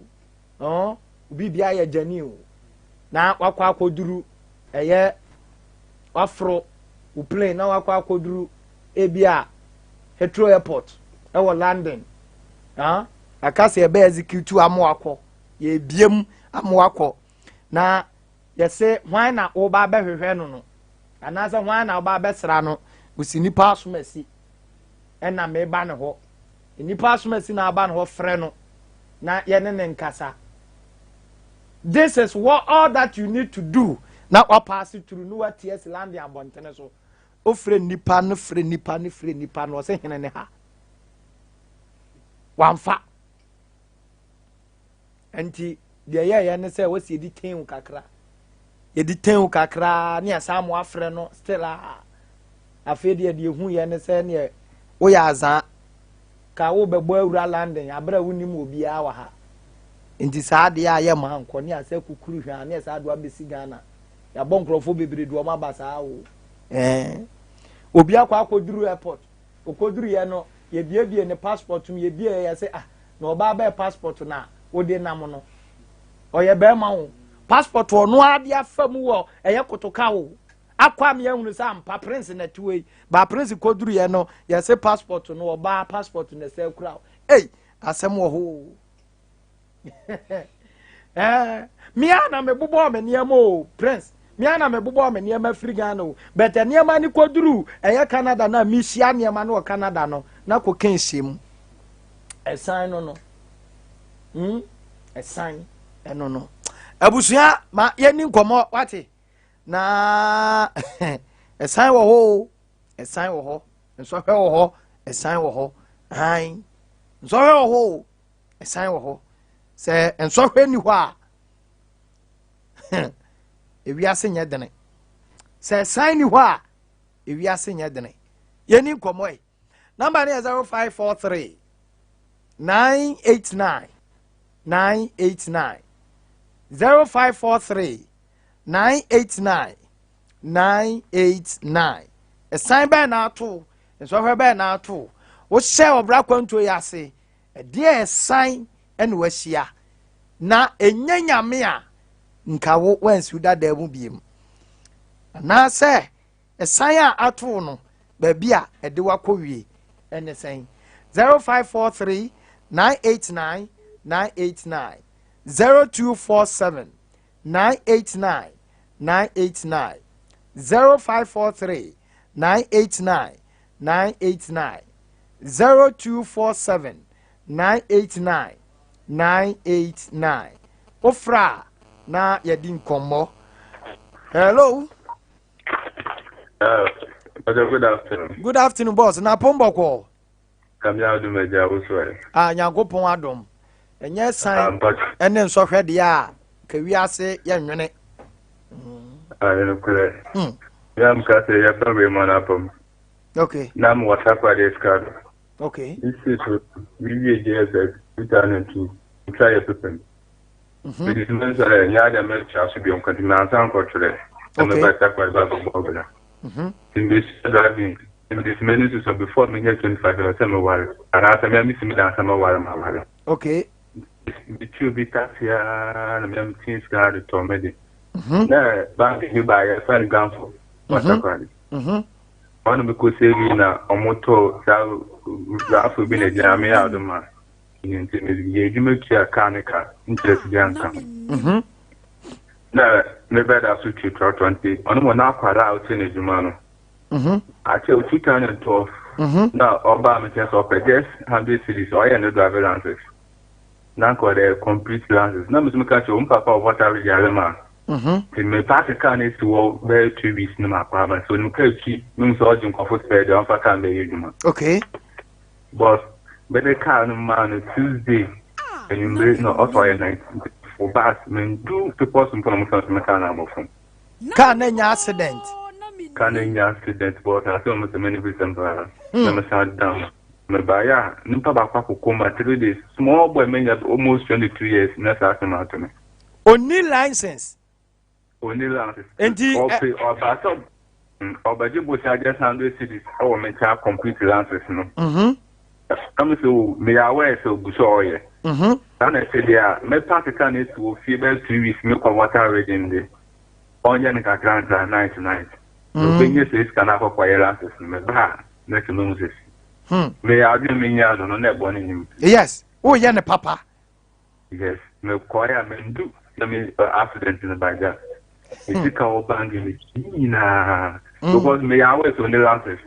ɔn obi bi ayɛ gyani o na wakɔ akɔduru ɛyɛ waforo wo plane na wakɔ akɔduru ebi a Heathrow airport ɛwɔ London ah aka sɛ yɛbɛ execute ama wakɔ yɛbiem ama wakɔ na yɛse hwan na woba abɛhwehwɛ no no anaasɛ hwan na woba abɛsra no osi nipa asomasi ɛna meba ne hɔ nipa asomasi na aba ne hɔ frɛ no na yɛne ne nkasa this is what all that you need to do na wapaase turu no wati asi lande abɔntene so ofrɛ nipa no frɛ nipa no frɛ nipa no ɔsɛ hene ne ha wamfa Nti deɛ yɛyɛ ne sɛ wɔsi yɛdi ten kakra yɛdi ten kakra ne yɛsan mo afrɛ no still a afei deɛ deɛ ehu yɛ ne sɛ neɛ woyɛ azaa ka wobɛbɔ awura London abere a wonim obiara wɔ ha nti saa adeɛ a yɛ maa nkɔ ne asɛ kukuru hwɛ a ne yɛsan do abɛsi Ghana yɛabɔ nkurɔfoɔ bebree de wɔn aba saa o ɛɛ obi akɔ akɔduru airport Okoduruiɛ no, yɛbuebue ne passport mu, yɛbueɛ yɛse ah, na ɔbaa bɛɛ passport na wode nam no. Ɔyɛ bɛrima o. Passport ɔno ara de afa mu wɔ ɛyɛ kotoka o. Akɔ a meyɛhunu sɛ ampa Prince na ɛte wei. Ba Prince koduruiɛ no, yɛse passport no ɔbaa passport na ɛsɛ kura o. Ei, asɛm wɔ hɔ o. Ɛɛ, me ara na mebobɔɔ me nneɛma o, Prince. Me ara na mebobɔɔ me nneɛma firi Ghana o. But nneɛma no kɔduru ɛyɛ Canada no a mehyia nneɛma no wɔ Canada no, na cocaine hyɛ mu. Ɛsan no no. Hmm? Ɛsan ɛno no. Abusua, ma yɛni nkɔmmɔ, wate? Na ɛsan wɔ hɔ o. Ɛsan wɔ hɔ. Nsɔhwɛ wɔ hɔ. Ɛsan wɔ hɔ. Ae. Nsɔhwɛ wɔ hɔ o. Ɛsan wɔ hɔ. Sɛ nsɔhwɛ ni hɔ a, ewiase nyɛ dene. Sɛ ɛsan ni hɔ a, ewiase nyɛ dene. Yɛni nkɔmmɔ yi. Namba no yɛ 0543 989 989 0543 989 989. Ɛsan bɛn na ato nsɔhwɛ bɛn na ato wohyɛ ɔbra kwantuo yi ase Ɛdeɛn ɛsan na wahyia? Na ɛnyɛ Nyame a, nka wo wansi wo dadaa mu biem. Anaasɛ ɛsan a ato wo no, baabi a ɛde wakɔ wie ɛne sɛn? 0543 989 989 0247 989 989 0543 989 989 0247 989 989 wofrɛ a na yɛdi nkɔmmɔ. Hello. Good afternoon. Good afternoon, boss. Na pon bɔkɔ. Nyame adom agya wo so ɛ. Ah, Nyankopɔn adom. Ɛnyɛ san ɛne nsɔhwɛ deɛ a ka wiase yɛ nwene. Ah, ɛno korɛ. Hmm. Ya mka sɛ yɛfa wei ma no apam. Okay. Na mewɔ takoradi sika do. Okay. Mesi so mewie JSS 2002 ntwa yɛ pepem. Mhm. Mede sima nso ɛ nyɛ adeɛ mɛtra so bio nka nti mansa nkɔtwerɛ. Na meba takoradi ba bɛbɔ bra. Mhm. Nti mesua driving nti sɛ m'ani so sɛ before menyɛ 25 years sɛ meware anaasɛ mea mesi me dan sɛ mɛware maware. Okay. Metwi obi taxi aa na mea metie sika de tɔ me de. Mhm. Na bank bi baa yɛfrɛ no Gamfo Watakwari. Mhm. Ɔno mekɔ save na ɔmo tɔ saa raffle bi na gyina me yɛ adom a nti meyɛ adwuma tua kaa ne ka interest bi anka ho. Mhm. Na me brada so twi trɔtrɔ nti ɔno mo n'akwara a ɔte n'adwuma no. Mhm. Akyɛ 2012 Mhm. na ɔbaa me nkyɛn sɛ ɔpɛ just 100 cedis ɔyɛ ne driving license na nka ɔde complete license na mesɛ meka kyerɛ wo papa ɔbɔ tare yare ma Mhm. nti me paake kaa no asi hɔ bɛyɛ 2 weeks na makɔ aba nti onim kaa twi mehu sɛ ɔgye nkɔfo spare deɛ ɔmfa kaa no bɛyɛ adwuma. Okay. But mede kaa no maa no Tuesday anwummere na ɔsɛ ɔyɛ night nti fo bus mendu bepɔ so mpo na ɔmo sɛ me kaa no abɔ fam. Kaa no anya accident. Kaa no anya accident but ɔsɛ ɔmo sɛ many bi paa na me san down. Mebaeɛ a nipa baako akokɔ ma 3 days, small boy menya almost 22 years na saa asɛm ato me. Onni license. Onni license. Nti ɔpɛ ɔba sɛ ɔbɛgye bosia just 100 cedis ɛwɔ me nkyɛn complete license no. Na me sɛ o meyɛ aware sɛ ogu so a ɔyɛ. Saa na ɛsɛ deɛ a mɛpa kaa no esi wɔ fie bɛyɛ 2 weeks mekɔ water region de ɔnyɛ no kakra nkra night night. Na obɛnya sɛ sika no akɔkɔ yɛ license no meba a na sɛ mehu sɛ si. Meyɛ adwene menya no no na ɛbɔ ne nim. Yes, woyɛ ne papa. Yes, mekɔɛ a mendu na me accident no ba gya. Me sika wɔ bank mi nyinaa. Because meyɛ aware sɛ ɔne license.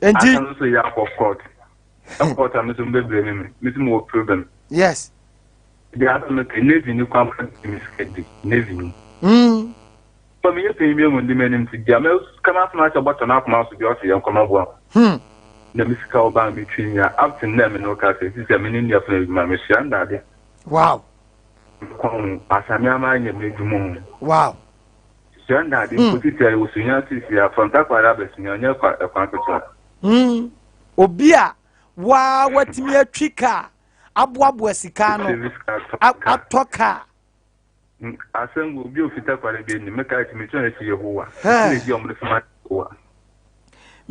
Nti Aka no nso yɛ akɔ court. Court a me nso mbɛbrɛ me me. Me nso mewɔ problem. Deɛ asa meka navy ni kwan pa di me sika di navy ni. Sɛ meyɛ panyin bi mu ndi m'anim ti deɛ mɛ kama asoma ahyɛ bɔtɔ n'akoma so bi ɔsɛ yɛn kɔma boa. Na me sika wɔ bank mi twi nya up to now me no ka sɛ sisi a me ne nua fana adwuma me sua ndade. Kɔn asame ama anyɛ me adwuma o. Sua ndade mpo sisi a yɛwɔ sunya sisi a from Takoradi aba sunya nyɛ kwan ketewa. Obi a waa watumi atwi kaa aboaboa sika no atɔ kaa. Asɛm wo obi a ofita kware bi anim meka akyi mekyerɛ no akyi Yehowa. Nti na di ɔmo de soma Yehowa.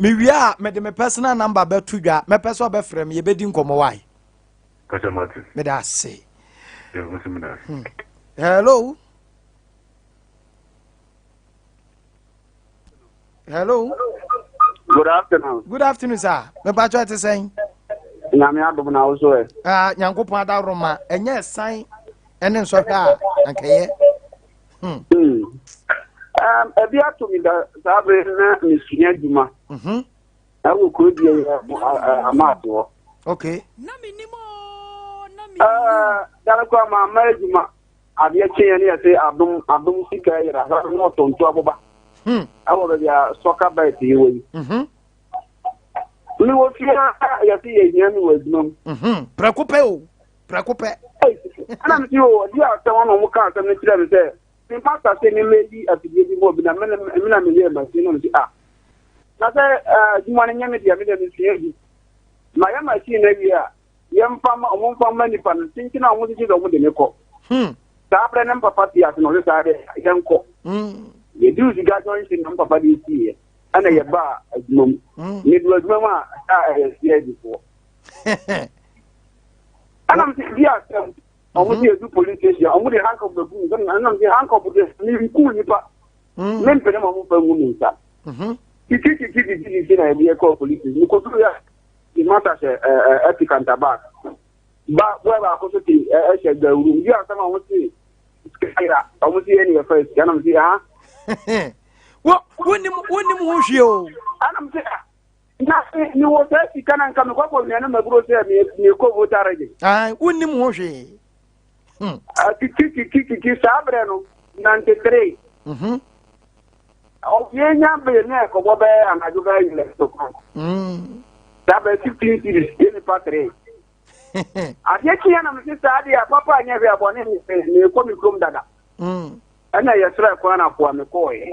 Mewie a mede me personal number bɛto dwa mɛpɛ sɛ ɔbɛfrɛ me yɛbɛdi nkɔmmɔ wae. Kasa mate. Meda ase. Yeah, mo meda ase. Hello. Hello. Good afternoon. Good afternoon, sir. Mepa te sɛn? Nyame adom na wo so ɛ. Ah, Nyankopɔn adaworoma. Ɛnyɛ san. Ɛne nsɔhwɛ a anka ɛyɛ. Ɛbi ato me da saa bere na mesua adwuma. Ɛwɔ kuro deɛ yɛ amaate hɔ. Okay. Dane kɔ ama ama adwuma adeɛ kyeeɛ ne yɛse adom adom sika yera saa na ɔtɔntu aboba. Ɛwɔ baabi a sɔka bɛt yi wɔ yi. Mewɔ fie a yɛse yɛhia me wɔ adwuma mu. Prɛko pɛ o prɛko pɛ. Ɛna mese o ɔdi asɛm na ɔmo ka asɛm no kyerɛ me sɛ me masta se me mmɛyi afidie bi ma obi na me na meyɛɛ machine na mese ah na sɛ adwuma no nyɛ me deɛ me deɛ mesua bi mayɛ machine no awie a yɛmfa ma ɔmo mfa ma nipa no kyenkyen a ɔmo kyekye sɛ ɔmo de me kɔ saa berɛ ne mpapa te ase na ɔse saa deɛ yɛnkɔ yɛduru sika junction na mpapa de siiɛ ɛna yɛbaa adwuma mu medu adwuma mu a a ɛyɛ CID foɔ ɛna mese di asɛm ɔmo sɛ yɛdu police station ɔmo de handcuff bɛgu me nsa ɛna mese handcuff de menku nipa mempene ma ɔmo mfa ngu me nsa titi titi titi titi na yɛde yɛkɔɔ police station mekɔduru yɛ de mata hyɛ ɛti kantabak ba boɛ baako so te ɛhyɛ gawuru di asɛm a ɔmo se sika yera ɔmo se yɛ ne yɛfa sika ɛna mese ha wonim wonim ho hwee o ɛna mese ah na mewɔ saa sika na nka mekɔ akɔ nua no maburo sɛ mekɔ voter regye wonim ho hwee titi titi titi saa berɛ no 93 yɛnya bere ne ɛkɔbɔ bɛyɛ anadwo bɛyɛ 11 o'clock saa bɛyɛ 15 cedis yɛ nipa 3 adeɛ kyeɛ na mese saa deɛ papa nyɛ hwee abɔne mekɔ me kurom dada ɛna yɛsrɛ kwan na akoa mekɔɔɛ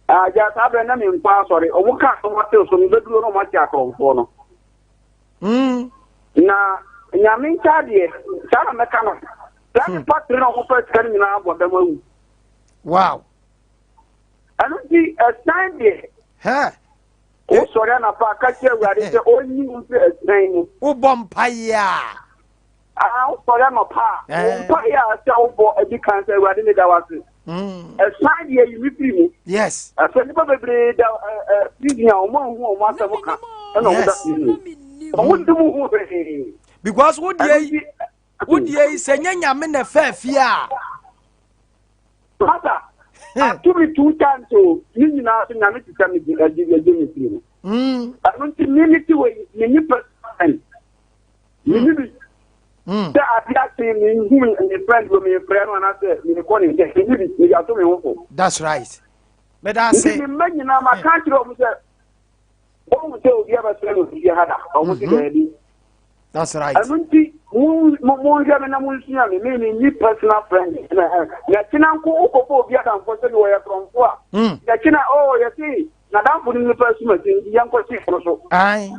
agya saa berɛ na menkɔ asɔre ɔmo ka ɔmo atew so mebɛduro na ɔmo ate akorɔmfoɔ no na nyame nkyɛ adeɛ saa na mɛka no saa nipa tere na ɔmo pɛ sika no nyinaa bɔ dam awu wow ɛno nti ɛsan deɛ wosɔre anapa ka kyerɛ awurade sɛ ɔnyi wo mfiri ɛsan mu wobɔ mpaeɛ a Ah, wosɔre anɔpa a wo mpaeɛ a sɛ wobɔ adi kan sɛ awurade meda wo ase ɛsan deɛ yi me firi mu yes ɛsɛ nnipa bebree da prison a ɔmo anhu ɔmo asɛm ka ɛna ɔmo da prison ɔmo di mu ho hwee because wo deɛ yi wo deɛ yi sɛ nyɛ nyame na ɛfɛ fie a Pasa, ato me two times o ne nyinaa so nyame te sɛ me agye agye me firi mu ɛno nti me me te wɔ yi me ni person me ni bi sɛ ade ase me hu me friend wɔ me frɛ no anaasɛ me kɔ ne nkyɛn me ni bi me de ato me ho fo. That's right. Meda ase. Nti me mma nyinaa ma ka kyerɛ wɔn sɛ wɔn sɛ obi abɛsrɛ no fie ha da wɔn si daabi. That's right. Ɛno nti mo mo nhwɛ me na mo nsua me me me ni personal friend na na kyina nko wokɔfɔ obi adamfo sɛ wɔyɛ korɔmfo a na kyina oh yɛse n'adamfo no nipa suma si nti yɛnkɔ si no so. Aye.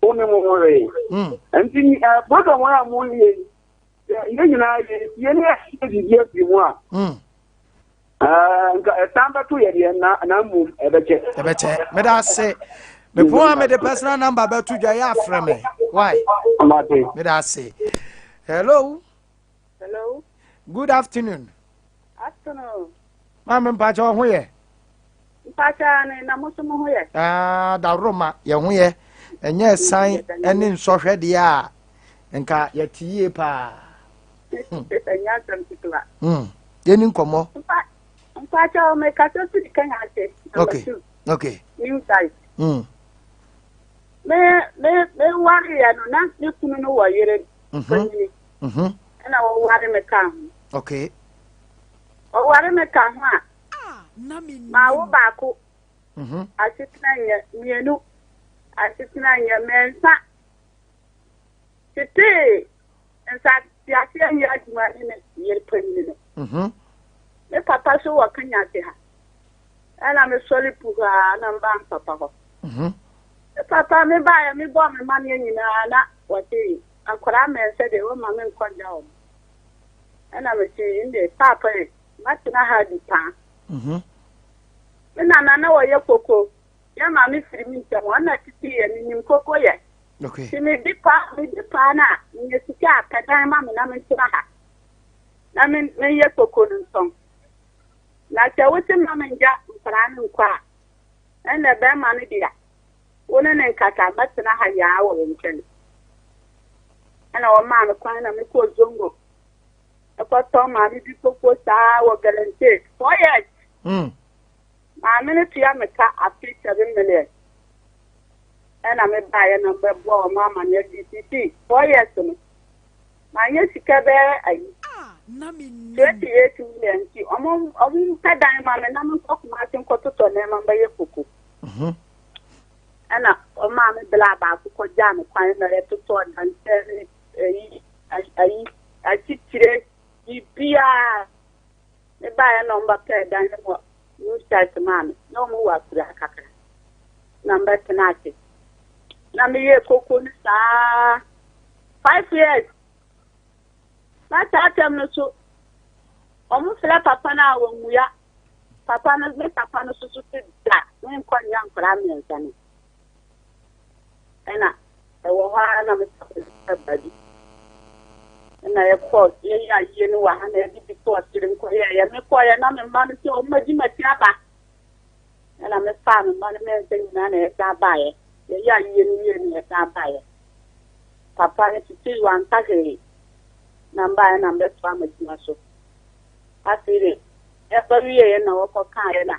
Wo ne mo ho hwee. Nti program a mo yɛ yɛn nyinaa yɛ ne yɛhyɛ biribi afiri mu a nka ɛsan bɛto yɛ deɛ na na mmom ɛbɛkyɛ. Ɛbɛkyɛ. Meda ase. Mepon a mede personal number bɛto dwa yɛ afrɛ me. Why? Meda ase. Hello. Hello. Good afternoon. Afternoon. Maame mpakyɛ ɔho yɛ. Mpakyɛ ne na mo so mo ho yɛ. Ah, dawuroma yɛ ho yɛ. Ɛnyɛ ɛsan ɛne nsɔhwɛ deɛ a nka yɛte yie paa. Ɛnyɛ asɛm ketewa. Yɛni nkɔmmɔ. Mpakyɛ mekasa firi Kenya ase. Okay. Okay. New site. Me me me ware yɛ no na me kunu no wɔ yere panyini. Ɛna wɔware me ka ho. Okay. Ɔware me ka ho a. Ma wo baako. Asetena nyɛ mmienu. Asetena nyɛ mmiɛnsa. Tetee nsateaseɛ nyɛ adwuma ne me yere panyini no. Me papa so wɔ Kenya ase ha. Ɛna mesɔre pu hɔ a na mba me papa hɔ. Me papa me baeɛ mebɔɔ me maneɛ nyinaa na wɔse akwadaa mmiɛnsa deɛ wɔma me nkɔ ngya wɔn. Ɛna mese nde paapa yi matena ha adi paa. Me nana na wɔyɛ koko. Yɛ maame firi me nkyɛn wɔn na tete yɛ menim koko yɛ. Okay. Nti medi paa medi paa na menya sika a pɛ dan ma me na mentena ha. Na me menyɛ koko no ntɔn. Na sɛ wote ma mengya nkwadaa no nkɔ a ɛnna bɛrima no dea wo ne ne nkasa mɛtena ha yaa wɔ wo nkyɛn. Ɛna wɔmaa me kwan na mekɔɔ Zongo. Mekɔtɔn maame bi koko saa wɔ Galamsey. 4 years. Maame no tua me ka afe 7 million. Ɛna mebaeɛ na mbɛboa wɔn ama no adi sisi 4 years no. Manyɛ sika bɛyɛ ayi 28 million, nti ɔmo mpɛ dan ma me na menkɔ Kumase nkɔtotɔ nneɛma mbɛyɛ koko. Ɛna ɔmaa me bla baako kɔgyaa me kwan na yɛtotɔ dansɛ ne ayi ayi akyitire biribiara. Mebaeɛ na ɔmo bɛpɛɛ dan no wɔ new site maa me na ɔmo wɔ akura kakra na mbɛtena ase na meyɛ koko no saa 5 years. Na saa atɛm no so ɔmo frɛ papa no a wɔmmua papa no. Me papa no soso te da menkɔ nyɛ nkwaraa mmiɛnsa no, ɛna ɛwɔ hɔ ara na me papa no baabi ɛna yɛkɔ yɛyɛ ayie no wɔ ha na yɛde bi kɔɔ sere nkɔyɛyɛ. Mekɔɔyɛ na me mma no sɛ ɔmo adi m'akyi aba, ɛna mefaa me mma no mmiɛnsa nyinaa na yɛsan baeɛ. Yɛyɛ ayie no wie no, yɛsan baeɛ. Papa no tete wanka hwee na mbaeɛ na mbɛtoa m'adwuma so. Afei de ɛba wieɛ na wɔkɔkaeɛ na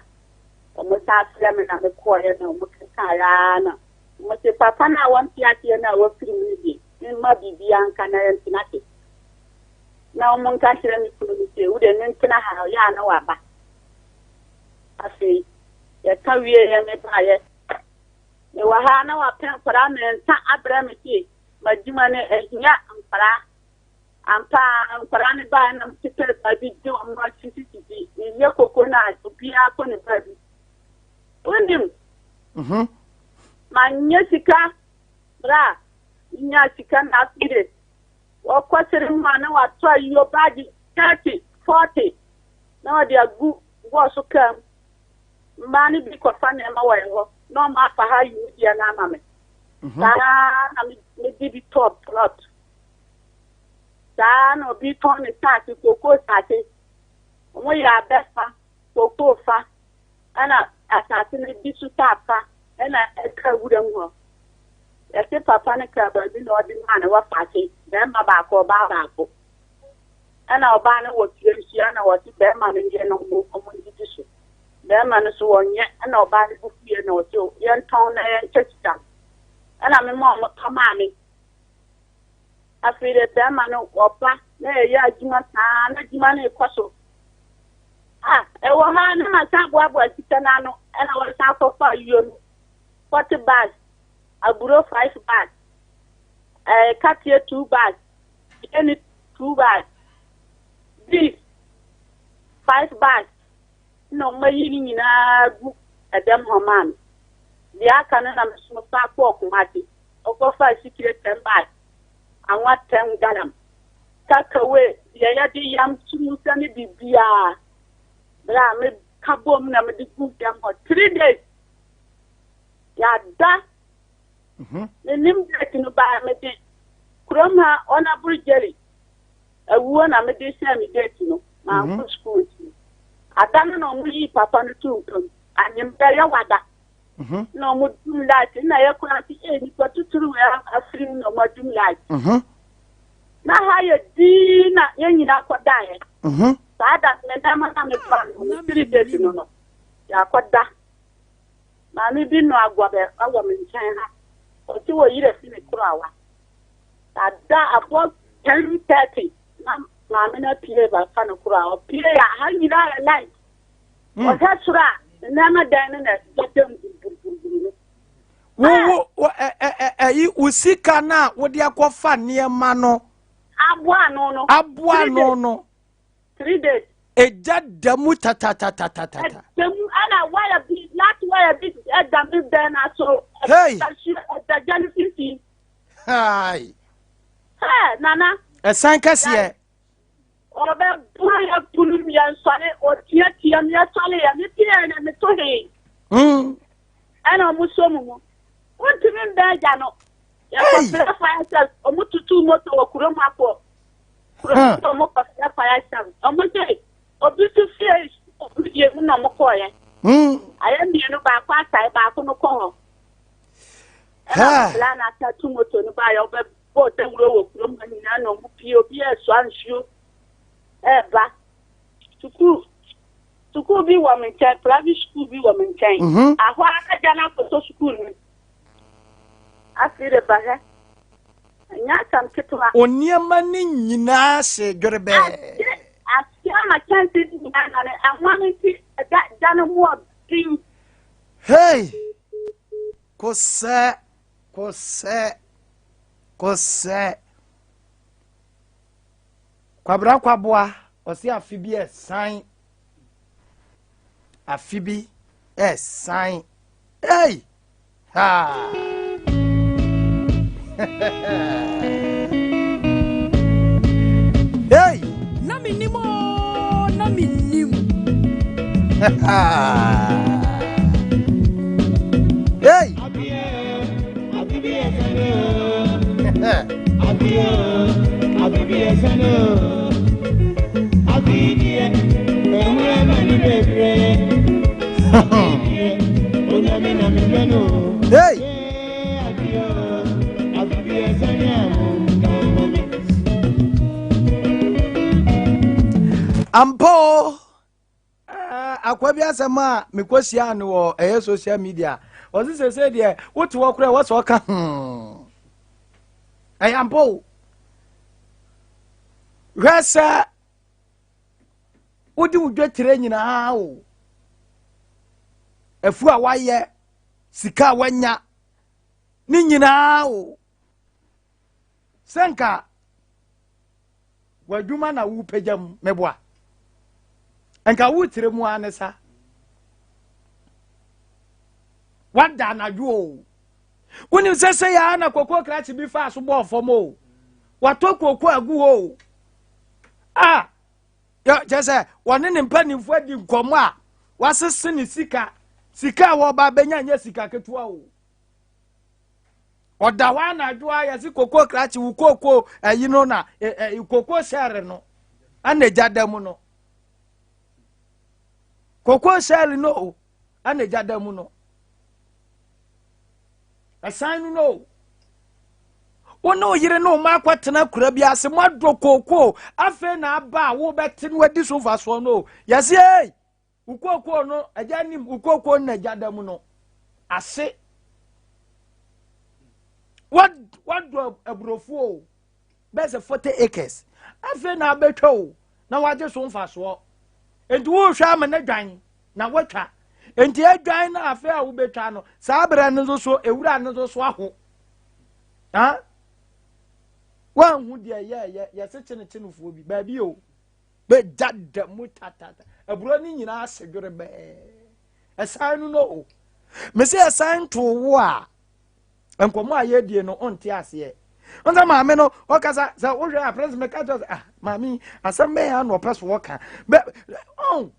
ɔmo san frɛ me na mekɔɔyɛ na ɔmo kekaeɛ ara na ɔmo se papa no a wɔnte aseɛ no a wafiri mu no deɛ, memma biribiara nka na yɛntena ase na ɔmo nka kyerɛ me kunu no sɛ wode mentena ha, ɔyɛ a na waba. Afei yɛka wieɛ, mebaeɛ, mewɔ ha na wapɛ nkwaraa mmiɛnsa abrɛ me se m'adwuma no ahia nkwaraa ampa. Nkwaraa no baa na mepepɛ baabi gye wɔn asisisisi meyɛ koko no a obiara kɔ ne baabi. Wonim, manyɛ sika berɛ a nya sika na afei de wɔkɔ sere mu a na watɔ ayuo bag 30, 40 na wɔde agu bɔɔso kaa mu. Mmaa no bi kɔfa nneɛma wɔ hɔ na ɔmo afa ha yi deɛ no ama me. Saa na mede bi tɔɔ plot. Saa na obi tɔn ne saase, kookoo saase. Wɔn yɛ abɛ fa, kookoo fa, ɛna asase no bi so saa fa, ɛna ɛka wuram hɔ. Yɛte papa no ka baabi na ɔde maa ne wɔfa ase, bɛrima baako, ɔbaa baako. Ɛna ɔbaa no wɔ fie nhyia na wɔte bɛrima no yɛ no ɔmo didi so. Bɛrima no so wɔnyɛ, ɛna ɔbaa no bu fie na ɔte yɛntɔn na yɛnkyɛ sika. Ɛna mema ɔmo tɔ maa me. Afei de bɛrima no ɔba na yɛyɛ adwuma saa na adwuma no rekɔ so. Ah, ɛwɔ ha na ma san boaboa sika no ano, ɛna wɔsan akɔfa ayuo no 40 bags, aburo five bags, kateɛ two bags, ɛne two bags, beef five bags, na ɔmo ayi ne nyinaa gu ɛdɛm hɔ maa me. Deɛ aka no na meso fa kɔɔ Kumase, ɔkɔfa asikire 10 bags, anwa 10 gallon, kakawe deɛ yɛde yam tumu sɛ ne biribiara. Berɛ a meka bom na mede gu dɛm hɔ 3 days, yɛada. Menim date no baa mede kurom ha ɔnaboro Jerry awuo na mede hyɛɛ me date no. Mankɔ sukuu nti ada no na ɔmo yii papa no too mpam anyimbrɛ yɛwada na ɔmo dum light na yɛkora se ee nipa tuturu wei afiri mu na ɔmo adum light na ha yɛ dii na yɛn nyinaa kɔdaeɛ. Saa da no me nneɛma na mefa no 3 days no yɛakɔda. Maame bi no agɔbɛ wɔ me nkyɛn ha, ɔte wɔ yerɛ fi ne koroawa. Ada abɔ 10:30 na maame no apue bafa no koroa. Ɔpue a ha nyinaa yɛ light. Ɔhwɛ soro a nneɛma dan no na ɛdɛm buruburuburu no. Wo wo ɛ ɛ ɛyi wo sika no a wode akɔfa nneɛma no aboa ano no. Aboa ano no. 3 days. Egya da mu tatatatatata. Ɛda mu, ɛna wire bi, light wire bi ɛda mi bɛn na so. Hey. Ɛda gya no fifi. Hai. Hey, nana. Ɛsan kɛseɛ. Ɔbɛ buru yɛ bunu yɛ nsɔre, ɔtiatia mi yɛ sɔre yɛ mi pie na mi to hee. Ɛna ɔmo so mu mu. Wontumi mbɛn gya no. Yɛkɔfrɛ fire service, ɔmo tutu moto wɔ kurom akɔ. Kurom ɔmo kɔfrɛ fire service. Ɔmo sɛ obi so fie obi fie mu na ɔmo kɔɔyɛ. Ayɛ mmienu, baako asae, baako no kɔ hɔ. Ɛna ɔbla na asa tu moto no baayɛ ɔbɛbɔ dawuro wɔ kurom ha nyinaa na ɔmo pie, obi ɛsoa nsuo. Ɛɛba. Sukuu sukuu bi wɔ me nkyɛn, private sukuu bi wɔ me nkyɛn. Mhm. Ahɔ ara na gya no akɔtɔ sukuu no mu. Afei de ba hɛ. Ɛnyɛ asɛm ketewa. O nneɛma no nyinaa hye dwerebɛɛ. Ahye ahye ama kyɛnse no nyinaa nane. Ɛho no nti ɛda gya no mu ɔden. Hey! Kosɛ, kosɛ, kosɛ. Kwabena Kwaboa, ɔse afe bi ɛsan. Afe bi ɛsan. Hey! Ha! hey! Na menim o, na menim. Hey! Hey! Ampa o! Eh, akwa bi asɛm a mekɔhyiaa no wɔ ɛyɛ social media ɔse sɛsɛ deɛ wote hɔ koraa ɛwɔ sɛ ɔka hmm ɛyɛ ampa o hwɛ sɛ wode wo dwetire nyinaa o afu a wayɛ sika a wanya ne nyinaa o sɛ nka w'adwuma na wopagya mu meboa nka wotire mu ara ne sa wada anadwo o wonim sɛ sɛ yɛa na koko krakye bi faa so bɔɔ fam o watɔ koko agu hɔ o a kyɛ sɛ wɔne ne mpanimfoɔ adi nkɔmmɔ a wasese ne sika sika a wɔba bɛnya nyɛ sika ketewa o Ɔda hɔ anadwo a yɛse koko krakye wo koko ayi no na koko hyɛre no ana gya da mu no koko hyɛre no o ana gya da mu no ɛsan no no o wo ne wo yere ne wo ma akɔtena kura bi ase moadɔ kookoo afei na aba a wobɛte no adi so mfasoɔ no o yɛse ei Wo kookoo no, agya nim wo kookoo no na agya da mu no ase. Wadɔ aburofuo o, bɛyɛ sɛ 40 acres. Afei na abɛtwa o, na wagye so mfasoɔ. Nti wohwɛ ama no adwan na watwa. Nti adwan no afei a wobɛtwa no, saa berɛ no nso so, ewura no nso so aho. Ha? Woanhu deɛ yɛɛyɛ, yɛse kyenekyenefoɔ bi, baabi o. Bɛgya da mu tatata. Aburo no nyinaa ase dwerebɛɛ. Ɛsan no no o. Mese ɛsan too wo a, nkɔmmɔ a yɛdie no ɔnte aseɛ. Ɔnsɛ maame no ɔkasa sɛ wohwɛ a prince meka kyerɛ sɛ ah maame asɛm bɛn a na ɔpɛ so ɔka. Bɛ ɔn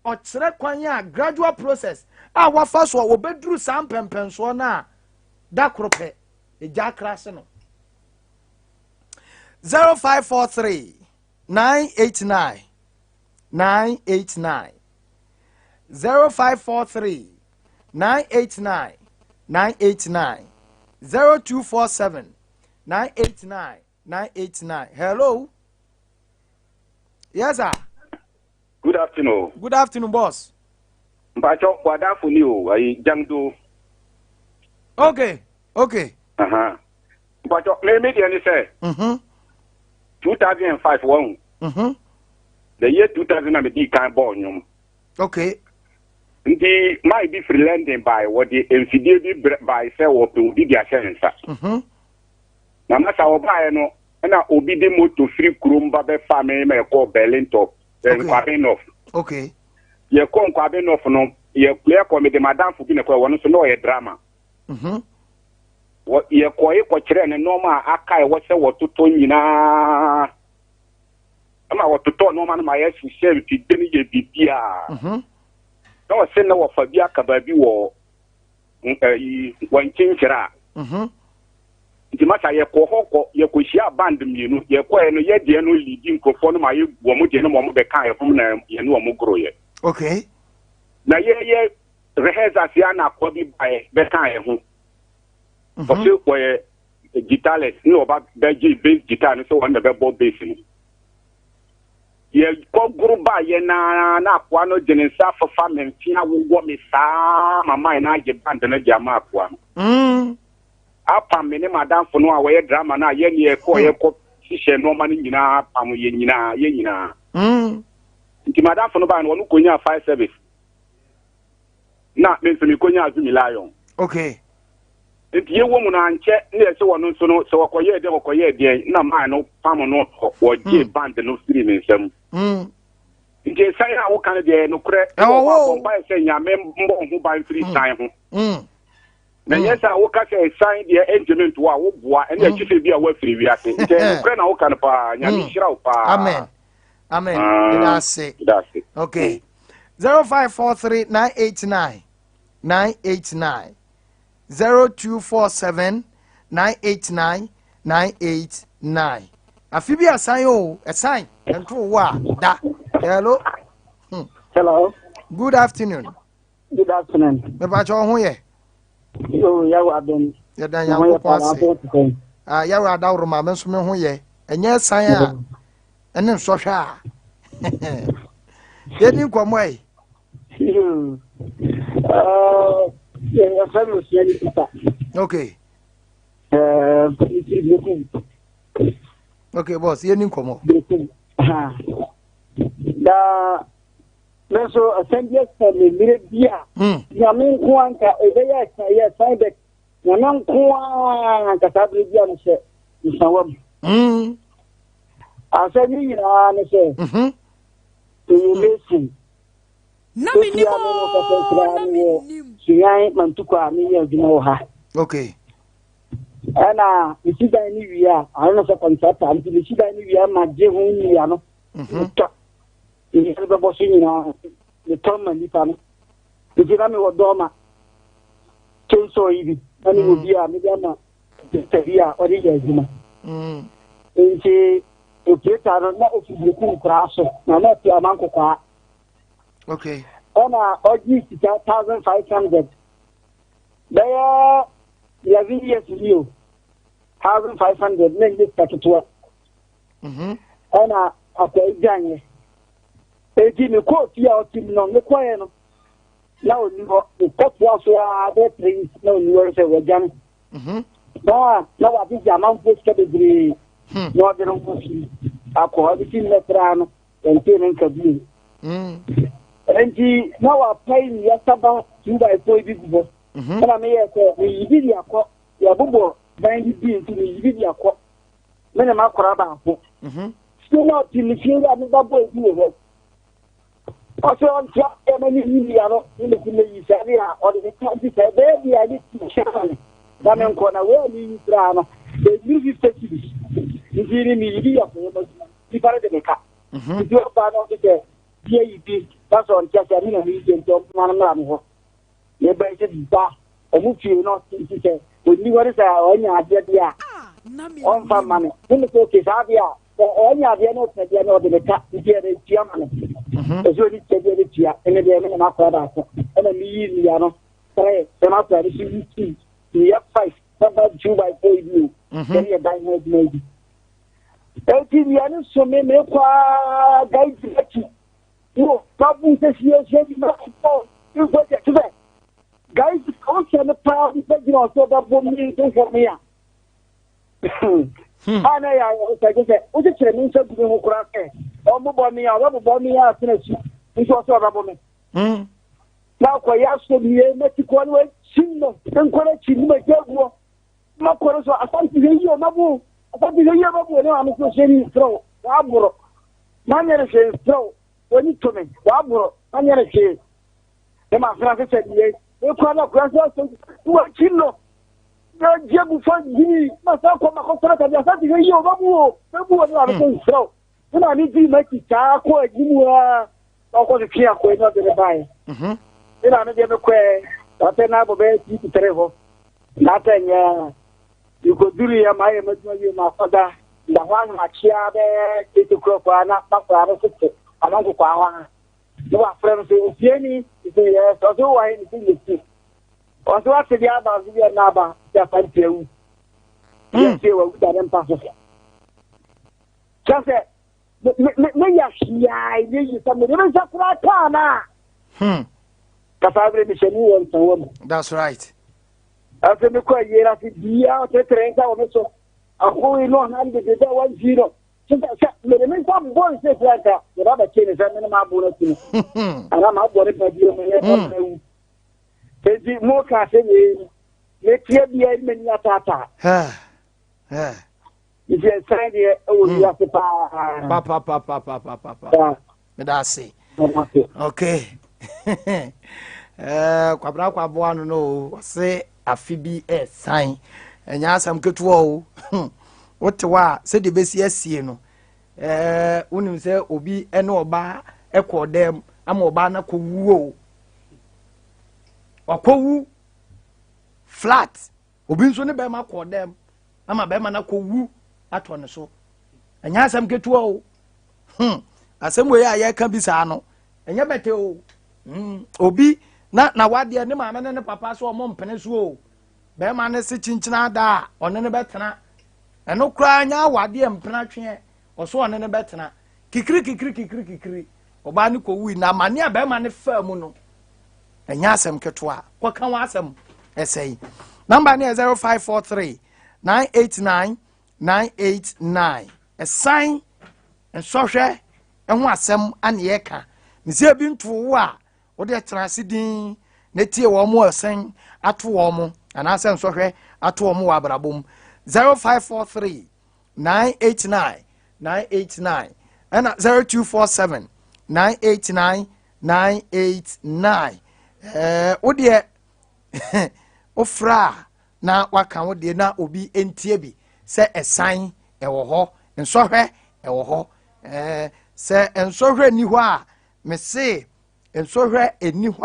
ɔkyerɛ kwan a gradual process a wafa so a wɔbɛduru saa mpɛmpɛnsoɔ no a da koro pɛ ɛgya akra ase no. 0543 989 989 0543 989 989 0247 989 989 hello yes sir Good afternoon. Good afternoon, boss. Mpacho, wadafo ni o, ayi Jangdo. Okay, okay. Uh-huh. Mpacho, me me deɛ ne sɛ. Mhm. 2005 wɔn. Mhm. The year 2000 na me di kan bɔɔ nnwom. Okay. Nti man bi firi London bae, wɔde mfidie bi brɛ bae sɛ wɔpɛ obi de ahyɛ ne nsa. Mhm. Na masa wɔbaeɛ no, ɛna obi de moto firi kurom ba bɛfa me ma yɛkɔɔ Berlin top, eh, Okay. Nkwabe North. Okay. Yɛkɔɔ Nkwabe North no, yɛ yɛkɔ mede madamfo bi na ɛkɔɛ, wɔno nso na ɔyɛ drama. Mhm. Wɔ yɛkɔe kɔkyerɛɛ no nneɛma a aka a ɛwɔ sɛ wɔtotɔ nyinaa. Ɛma wɔtotɔɔ nneɛma no ma yɛhyehyɛɛ mfidie no yɛ biribiara. Mhm. Na ɔse na wɔfa bi aka baabi wɔ ayi wɔnkyenkyerɛ a. Mhm. Nti masa yɛkɔ hɔ kɔ yɛkɔhyia band mmienu yɛkɔɛ no yɛ deɛ no liidi nkurɔfoɔ no ma yɛ wɔn deɛ no ma wɔn bɛka yɛ ho na yɛne wɔn goroyɛ. Okay. Na yɛyɛ rehearsals ya na akoa bi baeɛ bɛka yɛ ho. Mhm. Ɔse wɔyɛ guitarist na ɔba bɛgye bass guitar no sɛ wɔn na bɛbɔ bass no. Wɔgoro baeɛ no ara na akoa no de ne nsa afefa me mfe awowɔ me saa ma man no agye band no de ama akoa no. Apam me ne m'adamfo no a wɔyɛ drama no a yɛne yɛkɔɔ yɛkɔ hyehyɛ nneɛma no nyinaa apam yɛn nyinaa yɛn nyinaa. Nti m'adamfo no baeɛ no ɔno kɔnyaa fire service na me nso mekɔnyaa Zumi Lion. Okay. Nti yɛwɔ mu no ankyɛ na yɛsɛ wɔno nso no sɛ wɔkɔyɛɛ dɛn wɔkɔyɛɛ deɛn na man no pam no wɔgyee band no firi ne nsam. Nti ɛsan a woka no deɛ nokorɛ Ɛwɔ hɔ o. bɔ mpaeɛ sɛ Nyame mmɔ wo ho ban firi san ho. Na nyɛ sɛ woka sɛ ɛsan deɛ ɛntumi nto a woboa ɛne akyi sɛ bi a woafiri wiase. Nti ɛyɛ nokorɛ na woka no paa. Nyame nhyira wo paa. Amen. Amen. Ah, Meda ase. Meda ase. Okay. 0543 989 989 0247 989 989. Afi bi asan o, ɛsan ɛnto wo a da. Hello. Hello. Good afternoon. Good afternoon. Mepakyɛ wo ho yɛ? Yo, yɛwɔ adom. Yɛda Nyankopɔn ase. Ah, yɛwɔ adaworo ma me nso me ho yɛ. Ɛnyɛ ɛsan a ɛne nsɔhwɛ a. Yɛni nkɔmmɔ yi. Yo. Uh, yɛfrɛ me Osuani Peter. Okay. Uh, mefiri Berekum. Okay, boss, yɛni nkɔmmɔ. Berekum. Ha. Da me nso asɛm bi asɛ me mmerɛ bi a nyame nko anka ɛbɛyɛ ɛsan yɛ ɛsan bɛ nyame nko anka saa berɛ bi a mehyɛ nsawa mu. Asɛm yi nyinaa ne sɛ ɛyɛ mason. Na Efi menim a me no kasa oo, koraa na mewɔ menim. Suyan Mantukwa a meyɛ adwuma wɔ ha. Okay. Ɛna mesi dan no wie a, ano no sɛ kɔntrata nti mesi dan no wie a ma gye ho nnua no. Metɔ nnua no bɛbɔ so nyinaa metɔ ma nnipa no. Nti na mewɔ dɔɔma chainsaw yi bi na mewɔ bi a mede ama operator bi a ɔde yɛ adwuma. Nti operator no na ofi Berekum koraa so na na ɔte Amankokwaa. Okay. Ɛna ɔgye sika 1,500 bɛyɛ 11 years ni o, 1,500 na ɛnyɛ sika ketewa. Ɛna akwa gyaeɛ. Eti mekɔɔ fie a ɔte mu no, mekɔɛ no na ɔnni hɔ. Mekɔtoa so ara bɛyɛ 3 weeks na ɔnni hɔ sɛ wagya no. Na na wagyegye amanfoɔ sika bebree na ɔde no ho fi akɔ. Ɛde fi nnɛ koraa no, yɛntee ne nka bio. Enti na wapae nnua saba 2 by 4 bi gu hɔ. Ɛna meyɛɛ sɛ meyi bi de akɔ. Yɛbobɔ dan bi bi nti meyi bi de akɔ. Me ne m'akora baako. Fie na ɔte me fie a meba bɔ ebi wɔ hɔ. Ɔsɛ ɔnte aseɛ ma ne yi nnua no ne mesi meyi saa de a ɔde ne ka nti sɛ ɛbɛyɛ bi a ne ti hyɛ ma me na menkɔ na wei a meyi koraa no ɛduru 50 cedis nti ne meyi bi yɛ kɔyɛ m'adwuma nipa no de me ka. Nti ɔba no ɔte sɛ bi ayi bi na sɛ ɔnte aseɛ me na meyi deɛ nti ɔmma no mmra me hɔ. Meba yi sɛ ba ɔmo fie no nti sɛ ɔnni hɔ ne sɛ ɔnya adeɛ deɛ a ɔmfa mma me. Ne me sɛ oke saa deɛ a sɛ ɔnya adeɛ no ɔpɛ deɛ no ɔde me ka nti ɛde tua ma no. Ɛsɛ ɔni tua deɛ de tua ɛne deɛ me ne m'akora baako ɛna meyi nnua no sɛ sɛ m'akora no so yi tii nnua 5 bɛba 2 by 4 yi bi o ɛne yɛ dan ho adwuma yi bi. Enti nnua no so me mekɔ a guide akyi wo babu sɛ siesie bi ma bɔ mpo kyɛ sɛ guide wohyɛ no paa bi sɛ gyina ɔsɛ ɔbɛbɔ mi nso hwɛ me a a na yɛ ayɛ sɛ kyɛ sɛ wokyekyere me nsa gu me ho koraa sɛ ɔmbobɔ me a ɔbɛbobɔ me a sena su nso ɔsɛ ɔbɛbɔ me na akɔyɛ asɔ mie mɛtikɔ no akyim no nkɔ no akyi no magya aguɔ makɔ no so asante hwɛ yie ɔmabo asante hwɛ yie ɔmabo ne maame so hyɛ ne mfrɛ wɔaboro manyɛ no hwee mfrɛ wo w'ani to me wɔaboro manyɛ no hwee ne maasena sɛ sɛ deɛ mekura no akura sɛ sɛ wakyi no na gye abufa gyini masa kɔ makɔsra tadeɛ asante hwɛ yie ɔbɛbu o bɛbu o ne maame sɛ mfrɛ wo ne maame dii m'akyi saa kɔ anim a na ɔkɔtwetwe akɔe na ɔde ne baeɛ ne maame deɛ mekɔɛ wasɛ na abɔ bɛyɛ 2 to 3 hɔ na asɛ nyɛ mekɔduruiɛ maayɛ m'adwuma wie makɔda da hɔ ahomakyea bɛyɛ 8 o'clock a na makɔa no tete ama nkokɔa hɔ a na wafrɛ no sɛ ofieni sɛ yɛ sɛ ɔsɛ wowɔ he ne sɛ yɛsi ɔsɛ wate deɛ aba so deɛ na aba sɛ asante awu yɛsie wawu da ne mpa so kyɛ sɛ. Meyɛ hweaa ɛnyɛ yie sɛ mede me nsa koraa kaa no a. Kasa berɛ mehyɛ mu wɔ nsawa mu. That's right. Afei mekɔ ayie no ase biaa ɔtetere nsa wɔ me so. Ahoe no ɔha no bebrebe a wansi no. Sɛ sɛ mede me nsa bɔ ne sɛ kura nka yɛba bɛkye ne sɛ me ne maabo no akyi no. Anaa maabɔ ne pa bio meyɛ ɔma awu. Enti mo ka sɛ wei metia biaa m'ani ataataa. Nti ɛsan deɛ ɛwɔ hmm. wiase paa. Papapapapapapa. Meda ase. Okay. Eh, kwabena kwaboa no no ɔse afe bi ɛsan ɛnyɛ asɛm ketewa o hmm. wote hɔ a sɛdeɛ bɛsi asie no eh, wonim sɛ obi ne ɔbaa ɛkɔɔ dɛm ama ɔbaa no akɔwu o wakɔwu flat Obi nso ne bɛrima kɔɔ dɛm ama bɛrima no akɔwu atɔ ne so. Ɛnyɛ asɛm ketewa o. Hmm. Asɛm wei a yɛka bi saa no, ɛnyɛ bɛtɛ o. Hmm. Obi na na wadeɛ ne maame ne ne papa so ɔmo mpene so o. Bɛrima no se kyinkyina ada a ɔne no bɛtena. Ɛno koraa nyɛ awadeɛ mpena tweɛ ɔso ɔne no bɛtena. Kikiri kikiri kikiri kikiri. Ɔbaa no kɔwui na amane a bɛrima no faa mu no ɛnyɛ asɛm ketewa kɔka wɔn asɛm ɛsɛe namba no yɛ 0543 989 989 ɛsan nsɔhwɛ ɛho asɛm ane yɛka mesɛ ebi nto wo a wode tena ase din na tie wɔn mo ɛsɛn ato wɔn mo anaasɛ nsɔhwɛ ato wɔn wɔ abrabɔ mu 0543 989 989 ɛna 0247 989 989 ɛɛ wo deɛ wofra a na waka wo deɛ na obi ntie bi sɛ ɛsan ɛwɔ hɔ nsɔhwɛ ɛwɔ hɔ ɛɛ sɛ nsɔhwɛ nni hɔ a mese nsɔhwɛ nni hɔ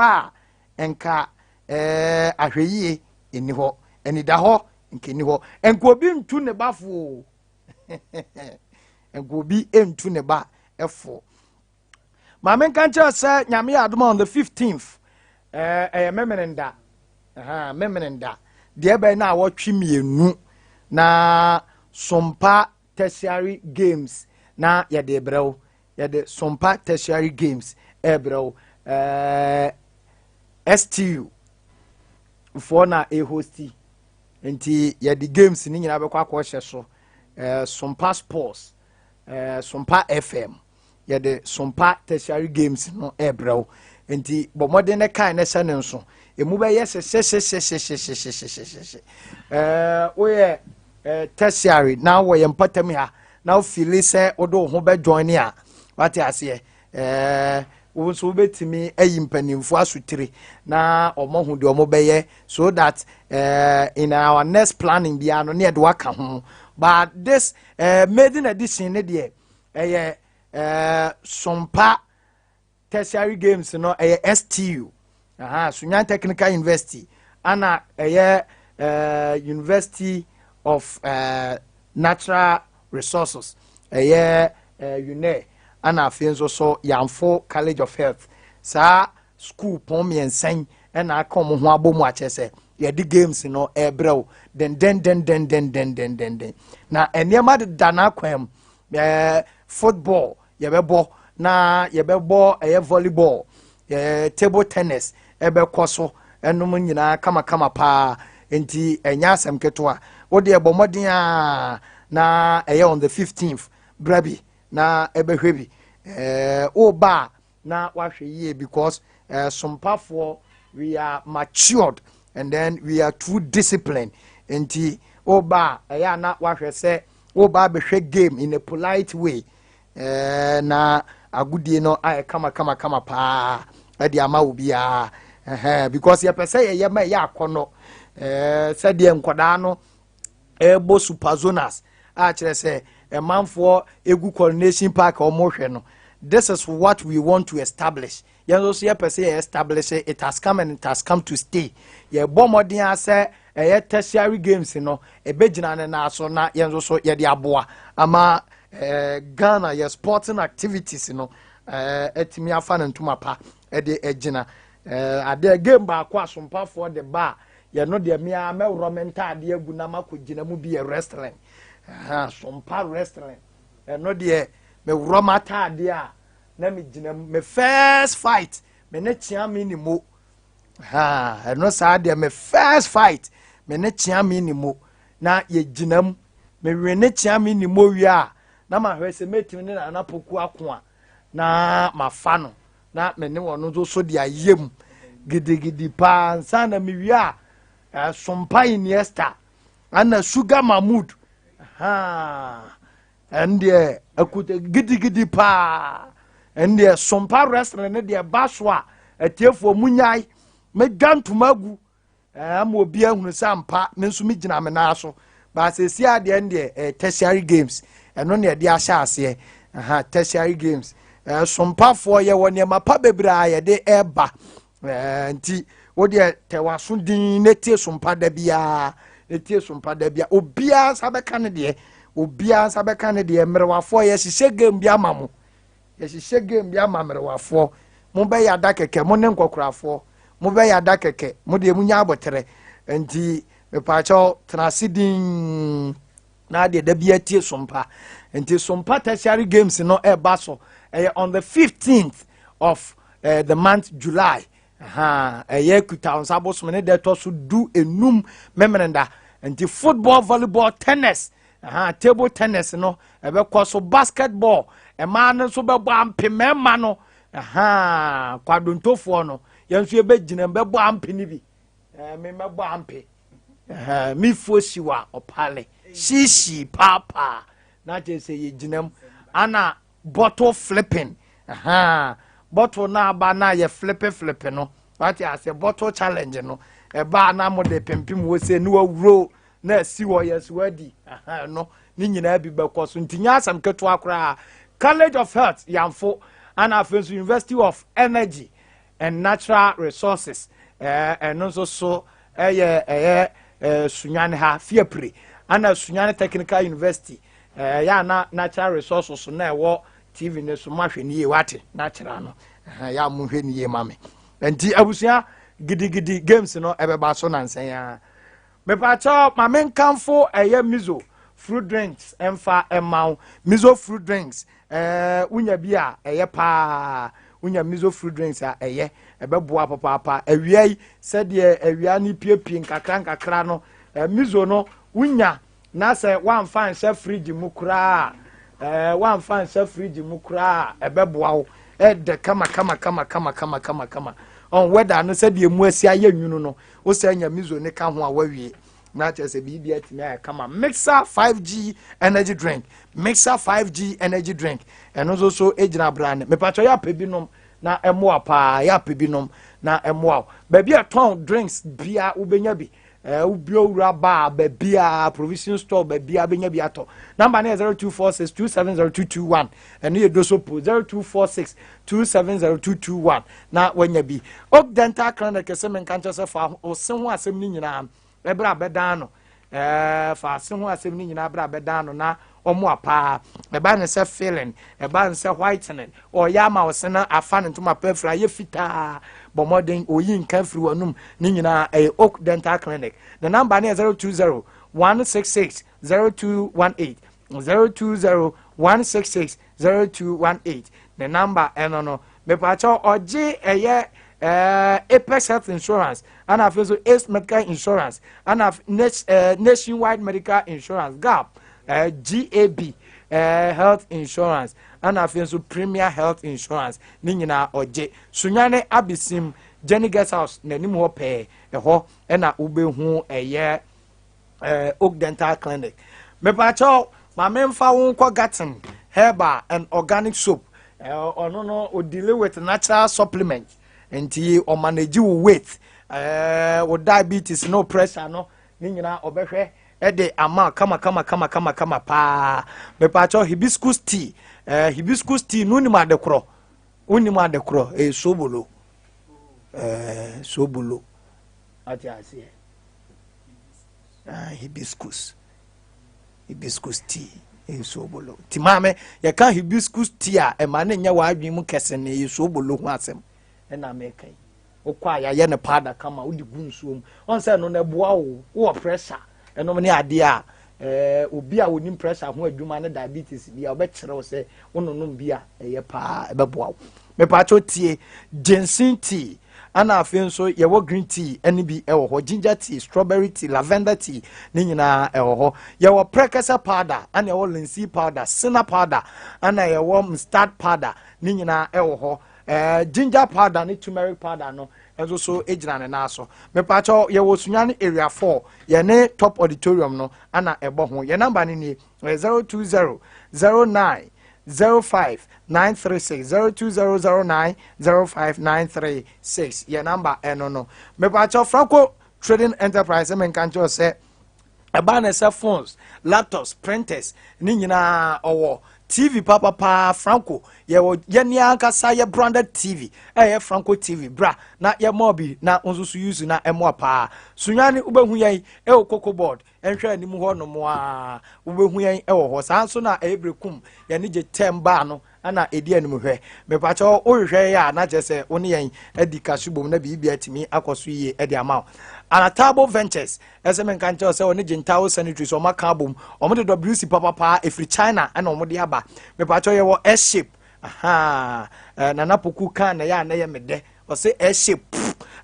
a nka ɛɛ ahwɛyie nni hɔ anidahɔ nka nni hɔ nka obi ntu ne ba fo nka obi ntu ne ba fo Maame nka nkyerɛ sɛ nyame yɛ adom on the 15th ɛyɛ eh, memenenda memenenda deɛ ɛbɛn na awɔtwe mmienu na sompa tertiary games na yɛde brɛ wo yɛde sompa tertiary games ɛbrɛ wo ɛɛ eh, stu foɔ na ɛhosti nti yɛde games ne nyinaa bɛkɔ akɔhyɛ so ɛɛ eh, sompa sports ɛɛ sompa fm yɛde sompa tertiary games no ɛrebrɛ wo nti bɔ mmɔden ne kae ne hyɛ ne nso emu bɛyɛ hyehyɛhyɛhyɛhyɛhyɛhyɛhyɛ ɛɛ woyɛ ɛɛ tertiary na wɔyɛ mpɔtam ha na wofili sɛ wode wo ho bɛ join a wate aseɛ ɛɛ wo nso wobɛtumi ayi mpanimfoɔ asotire na wɔn ahu deɛ wɔn bɛyɛ so that uh, in our next planning biara no ne yɛde waka ho but this uh, maiden edition ne deɛ ɛyɛ ɛɛ sompa tertiary games no ɛyɛ stu aha sunyan technical university ana ɛyɛ ɛɛ university of ɛɛ natural resources ɛyɛ ɛɛ unɛ ana afei nso so yanfo college of health saa school pɔn mmiɛnsa yi ɛna aka wɔn ho abɔ mu akyɛ sɛ yɛde games no ɛrebrɛ wo dendendendendendendenden na nneɛma deda n'akwan mu ɛɛ football yɛbɛbɔ na yɛbɛbɔ ɛyɛ volleyball ɛɛ table tennis ɛbɛkɔ so ɛnom nyinaa kamakama paa nti ɛnyɛ asɛm ketewa wode ɛbɔ mmɔden a na ɛyɛ on the 15th bra bi na ɛbɛhwɛ bi ɛɛ woba a na wahwɛ yie because uh, sompafoɔ we are matured and then we are too disciplined nti woba a ɛyɛ a na wahwɛ sɛ woba abɛhwɛ game in a polite way uh, na agodie no ayɛ kama kama kama paa ɛde ama obiara uh, because yɛpɛ sɛ yɛyɛ ma ɛyɛ akɔnɔ uh, sɛdeɛ nkɔdaa no ɛrebɔ super zonas a kyerɛ sɛ ɛmanfoɔ egu coronation park a wɔrehwɛ no this is what we want to establish yɛn nso so yɛpɛ sɛ yɛ establish it has come and it has come to stay yɛbɔ mmɔden asɛ ɛyɛ tertiary games no ɛbɛgyina ne nan so na yɛn nso so yɛde aboa ama ɛɛ ghana yɛ sporting activities no ɛɛ atumi afa ne ntoma pa ɛde agyina ɛɛ adeɛ game baako asompafoɔ de ba a Yɛ no deɛ me ara mɛworɔ me ntaadeɛ agu na makɔgyina mu bi yɛ wrestling. Aha, sompa wrestling. Ɛno deɛ Meworɔ m'ataadeɛ a na megyina mu. Me first fight me ne kyea me ne mo. Ha ɛno saa deɛ me first fight me ne kyea me ne mo na yɛgyina mu. Mewe ne kyea me ne mo wie a na mahwɛ sɛ mɛtumi ne Nana Poku ako a na mafa no na me ne wɔn nso so de ayɛ mu gidigidi paa nsa na mewie a ɛsompa Iniesta ana Sugar Mahmood ɛndeɛ akuta gidigidi paa ɛndeɛ sompa wrestling ne deɛ ba so a atiefoɔ mu nyae mɛdwa ntoma agu ama obi ahunu sɛ ampa me nso megyina me nan so baasɛsi adeɛ no deɛ ɛyɛ tertiary games ɛno na ɛde ahyɛ aseɛ aha tertiary games ɛsompafoɔ yɛwɔ nneɛma pa bebree a yɛde ɛreba ɛɛ nti wodeɛ tɛ waso din na tie sompa da biara na tie sompa da biara obiara nsa bɛka ne deɛ obiara nsa bɛka ne deɛ mmerewafoɔ yɛhyehyɛ game bi ama mo yɛhyehyɛ game bi ama mmerewafoɔ mo bɛyɛ ada kɛkɛ mo ne nkɔkorafoɔ mo bɛyɛ ada kɛkɛ mo deɛ mo nya aboterɛ nti mepaakyɛw tena ase din na adeɛ da bi atie sompa nti sompa tertiary games no ɛba so ɛyɛ on the 15th of the month July ɛyɛ kuta nsa bosom ne deɛ ɛtɔ so du enum memeneda nti football, volleyball, tennis, table tennis no ɛbɛkɔ so, basketball, mmaa no nso bɛbɔ ampe, mmarima no kwadontofoɔ no yɛn nso yɛbɛgyina bɛbɔ ampe no bi. Me mɛbɔ ampe mefuo siwa ɔpale shishi paapaa na kyerɛ sɛ yɛgyina mu ana bottle flipping, bottle na aba na yɛ flip flip no wate ase, bottle challenge no ɛbaa na mo de pimpim wɔ se ne wawuro na asi hɔ yɛ so adi no ne nyinaa bi bɛkɔ so nti nyɛ asɛm ketewa koraa. College of Health Yamfo ana afei nso University of Energy and Natural Resources, ɛno nso so ɛyɛ Sunyane ha Fiapre ana Sunyane Technical University, ɛyɛ ana Natural Resources na ɛwɔ TV ne so mo ahwɛ ne yie wate natural no ɛyɛ a mo hwɛ ne yie ma me. Nti abusua, gidigidi games no ɛbɛba so nansɛn ya. Mepaakyɛw maame nkanfo ɛyɛ Mizo fruit drinks ɛmfa ɛma wo. Mizo fruit drinks, wonya bi a ɛyɛ paa. Wonya Mizo fruit drinks a ɛyɛ ɛbɛboa papaapa. Awia yi sɛdeɛ awia no piepie nkakra nkakra no, mizo no wonya na sɛ woamfa nhyɛ fridge mu koraa, woamfa nhyɛ fridge mu koraa, ɛbɛboa wo. Ɛdɛ kama kama kama kama kama kama kama ɔn wɛda no sɛdeɛ mu asi ayɛ nwunu no, wosɛ nya mizo ne ka ho a wawie na kyerɛ sɛ biribi atumi ayɛ kama. Mixer 5G energy drink, Mixer 5G energy drink, ɛno nso so gyina brane. Mepatwɛ yɛ apɛ binom na ɛmoa paa, yɛ apɛ binom na ɛmoa wo. Baabi a ɛtɔn drinks bia wobɛnya bi, wobia owura baa baabi a provision store baabi a bɛnya bi atɔ. Number no yɛ 0246 270221, ɛno yɛ dosopo 0246 270221 na wanya bi. Oak Dental Clinic sɛ menka nkyɛ sɛ fa ɔse ho asɛm no nyinaa ɛberɛ a bɛdan no, fa ase ho asɛm no nyinaa berɛ a bɛdan no na ɔmo apaa. Ɛba ne sɛ filling, ɛba ne sɛ whitening, ɔyɛ ama ɔse no afa ne ntoma pɛ firi ayɛ fitaa, bɔ mmɔden oyi nka firi w'anum ne nyinaa ɛyɛ Oak Dental Clinic. Ne number ne yɛ 020 166 0218, 020 166 0218 ne number ɛno no. Mepaakyɛw ɔgye ɛyɛ Apex Health Insurance ana afei nso Ace Medical Insurance ana Nationwide Medical Insurance, GAP, GAB Health Insurance ana afei nso Premier Health Insurance ne nyinaa ɔgye. Sunyane Abesim Jenny Guest House n'anim hɔ pɛɛ ɛhɔ ɛna wobɛhu ɛyɛ Oak Dental Clinic. Mepaakyɛw maame nfa wo nkɔ Garden Herbal and Organic Soap. Ɔno no o deal with natural supplement nti ɔmanage wo weight, wo diabetes no, pressure no ne nyinaa ɔbɛhwɛ ɛde ama kama kama kama kama kama paa. Mepaakyɛw hibiscus tea, hibiscus tea no nim ade korɔ, wonim ade korɔ ɛyɛ sobolo, sobolo ate aseɛ. Hibiscus tea ɛyɛ sobolo nti maame yɛka hibiscus tea a ɛma ne nyɛ w'adwene mu kɛse ne ɛyɛ sobolo ho asɛm ɛna meka yi. Wokɔ a yɛayɛ no powder kama wode gu nsuo mu ɔn sɛ ɛno no ɛboa wo wowɔ pressure ɛnom ne adeɛ a. Ɛɛ obi a onim pressure ho adwuma ne diabetes bi a ɔbɛkyerɛ wo sɛ wononom bi a ɛyɛ paa ɛbɛboa wo. Mepaakyɛw tie ginseng tea ana afei nso yɛwɔ green tea ɛne bi ɛwɔ hɔ ginger tea strawberry tea lavender tea ne nyinaa ɛwɔ hɔ yɛwɔ prekɛsɛ powder ana yɛwɔ linseed powder senna powder ana yɛwɔ mustard powder ne nyinaa ɛwɔ hɔ ɛɛ ginger powder ne turmeric powder no nso so gyina ne nan so mepaakyɛw yɛwɔ Sunyani Area 4 yɛne Top Auditorium no ana ɛbɔ ho yɛn number no nie ɛyɛ 020 09 05 936 020 09 05 936 yɛn number ɛno no mepaakyɛw Franco Trading Enterprise menka nkyɛw sɛ ɛbaa ne sɛ phones laptops printers ne nyinaa ɔwɔ TV papapaa Franco yɛwɔ yɛne ankasa yɛ branded TV ɛyɛ Franco TV bra na yɛmɔ bi na nso so use na ɛmoa paa Sunyani wobɛhu yɛn ɛwɔ Cocoa Board ɛnhwɛ anim hɔ nom a wobɛhu yɛn ɛwɔ hɔ saa nso na ɛyɛ Berekum yɛne gye tɛm baa no ana ɛdi anim hwɛ mepakyɛw wohwehwɛ yɛ a na kyerɛ sɛ wo ne yɛn adi kaso bom na biribi atumi akɔ so yie ɛde ama wo Anatabo Ventures ɛsɛ menka nkyɛw sɛ ɔne Gentile Sanitary sɛ ɔma ka bom ɔmo de WC papapaa ɛfiri China ɛna ɔmo de aba mepakyɛw yɛwɔ S shape aha Nana Poku kan na yɛ a na yɛ medɛ ɔsɛ S shape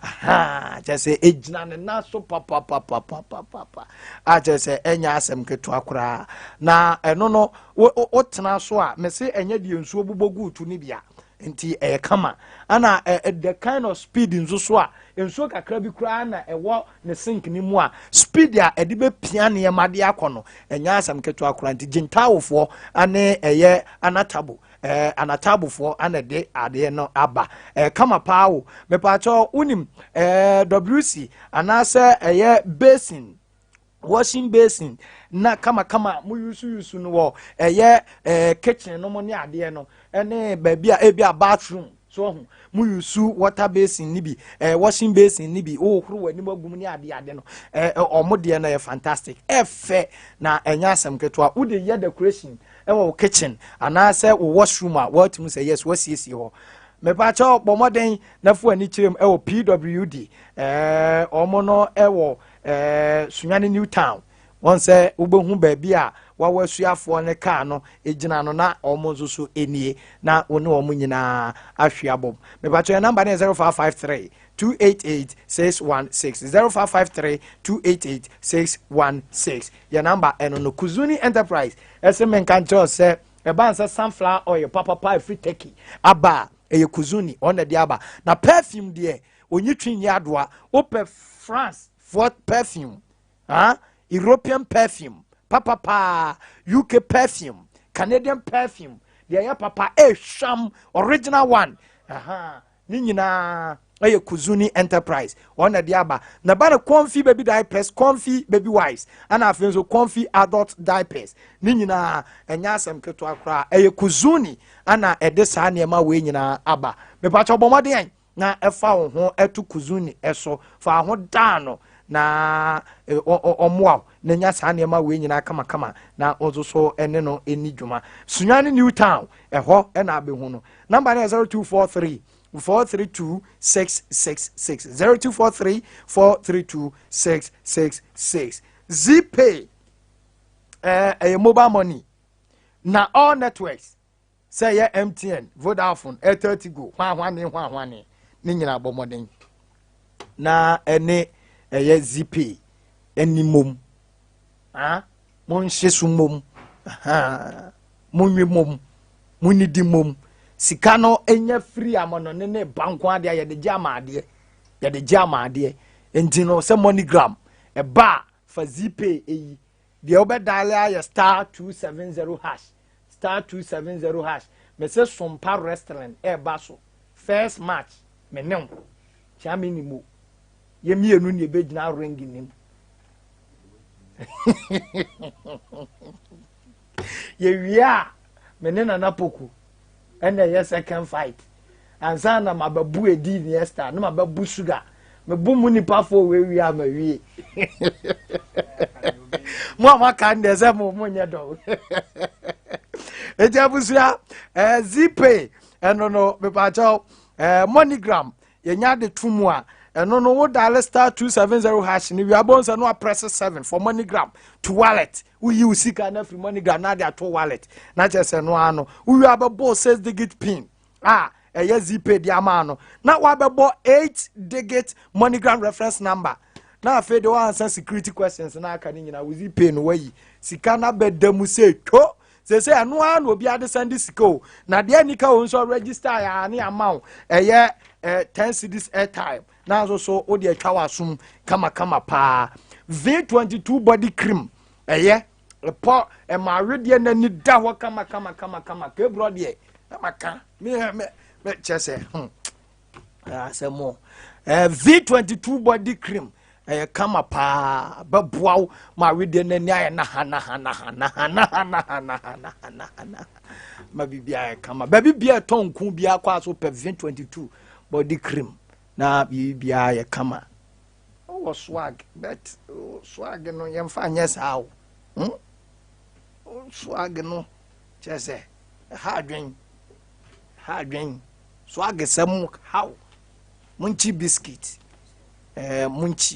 aha kyerɛ sɛ ɛgyina ne nan so papapapapapa a kyerɛ sɛ ɛnyɛ asɛm ketewa koraa na ɛno no wotena so a mese ɛnyɛ deɛ nsuo bobɔ gu tu no bia nti ɛyɛ kama ana the kind of speed nso so a nsuo kakra bi koraa na ɛwɔ ne sink ne mu a speed a ɛde bɛpia nneɛma de akɔ no ɛnyɛ asɛm ketewa koraa nti gyentawofoɔ ane ɛyɛ Anatabo anatabofoɔ ana de adeɛ no aba kama paa o mepaakyɛw wonim WC anaasɛ ɛyɛ basin washing basin na kamakama mo yusu yusu no wɔ ɛyɛ kitchen no mo ne adeɛ no ɛne baabi a ebi a bathroom so ɔho mo yusu water basin ni bi washing basin ni bi wohoro w'anim agum ne adeɛ ade no ɔmo deɛ no yɛ fantastic ɛfɛ na ɛnyɛ asɛm ketewa wode yɛ decoration ɛwɔ wo kitchen anaasɛ wo washroom a wɔatumi sɛ yes wɔasiesie hɔ mepaakyɛw bɔ mmɔden na fo ani kyerɛ mu ɛwɔ PWD ɔmo no ɛwɔ Sunyani New Town wɔn sɛ wobɛhu baabi a wawɔ asuafoɔ ne kaa no gyina no na ɔmo nso so nie na wo ne ɔmo nyinaa ahwe abom mepaakyɛw yɛn number no yɛ 0553 288 616 0553 288 616 yɛn number ɛno no Kuzuni Enterprise ɛsɛ menka nkyerɛw sɛ ɛbaa sɛ sunflower oil papapa ɛfiri Turkey aba a ɛyɛ Kuzuni ɔna de aba na perfume deɛ onyi twi nyɛ adoa wopɛ France for perfume huh? European perfume papapa UK perfume Canadian perfume deɛ ɛyɛ papa ɛhwam original one aha ne nyinaa ɛyɛ Kuzuni Enterprise wɔn na de aba na ba no Comfy baby diapers Comfy baby wipes ɛna afei nso Comfy adult diapers ne nyinaa ɛnyɛ asɛm ketewa koraa ɛyɛ Kuzuni ɛna ɛde saa nneɛma wei nyinaa aba mepakyɛ bɔ mmɔden na ɛfa wo ho ɛto Kuzuni ɛso fa ho daa no na ɔmmoa wo na nya saa nneɛma wei nyinaa kamakama na wo nso so ɛne no ɛni dwuma Sunyani New Town ɛhɔ ɛna abɛhu no number no yɛ 0243 432 666 0243 432 666 Zpay ɛyɛ mobile money na all networks sɛ ɛyɛ MTN Vodafone Airtel Tigo hwahwane hwahwane ne nyinaa bɔ mmɔden na ɛne ɛyɛ Zpay ɛni mom ah monhye so mom monwe mom monnidi mom sika no enya firi amɔnɔne ne ba nko adeɛ a yɛde gye ama adeɛ yɛde gye ama adeɛ nti no sɛ MoneyGram ɛba a fa Zpay eyi deɛ wobɛdial ayɛ *270# *270# mɛsɛ Sompa Restaurant ɛɛba so first match me ne wo kyia me ni mo yɛ mmienu ne ebɛgyina ring nim yɛwie a me ne Nana Poku ɛna ɛyɛ second fight ansa na mabɛbu edi Iniesta na mabɛbu Sugar mebu mu nipa fo wewie a mawie mo a maka no deɛ sɛ mo mo nyɛ dɔn eti abusua Zpay ɛno no mepakyɛw MoneyGram yɛnya de to mu a Ɛno no wo dial *270# no wie abɔ nsa no apress 7 for MoneyGram to wallet. Woyi wo sika no afiri MoneyGram na ade ato wallet na kyerɛ sɛ no ano wowie abɛbɔ 6 digit PIN a ɛyɛ Zeepay de ama no, na wabɛbɔ 8 digit MoneyGram reference number, na afei de wansa security questions na aka ne nyinaa, wo Zeepay no wayi sika no abɛda mu sɛ two sese. Ɛno ara na obi ade send sika o, na deɛ nika wo nso register yɛ ne ama wo ɛyɛ 10 cedis airtime, na nso so wode atwa w'asom kamakama paa. V22 body cream ɛyɛ ɛpɔ ɛma awedeɛ n'ani da hɔ kama kama kama kama. Kebrɔ deɛ na maka me me me kyɛ sɛ asɛm o. V22 body cream ɛyɛ kama paa, bɛboa wo ma awedeɛ n'ani ayɛ naha naha naha naha naha naha naha naha naha naha ma biribi ayɛ kama. Baabi bia ɛtɔ nku biara kɔ a so pɛ V22 body cream na biribi ayɛ kama. Wowɔ swag, but swag no yɛmfa nyɛ saa o. Swag no kyerɛ sɛ ɛha adwen, ɛha adwen. Swag sɛm haw. Munkyi biscuit, munkyi.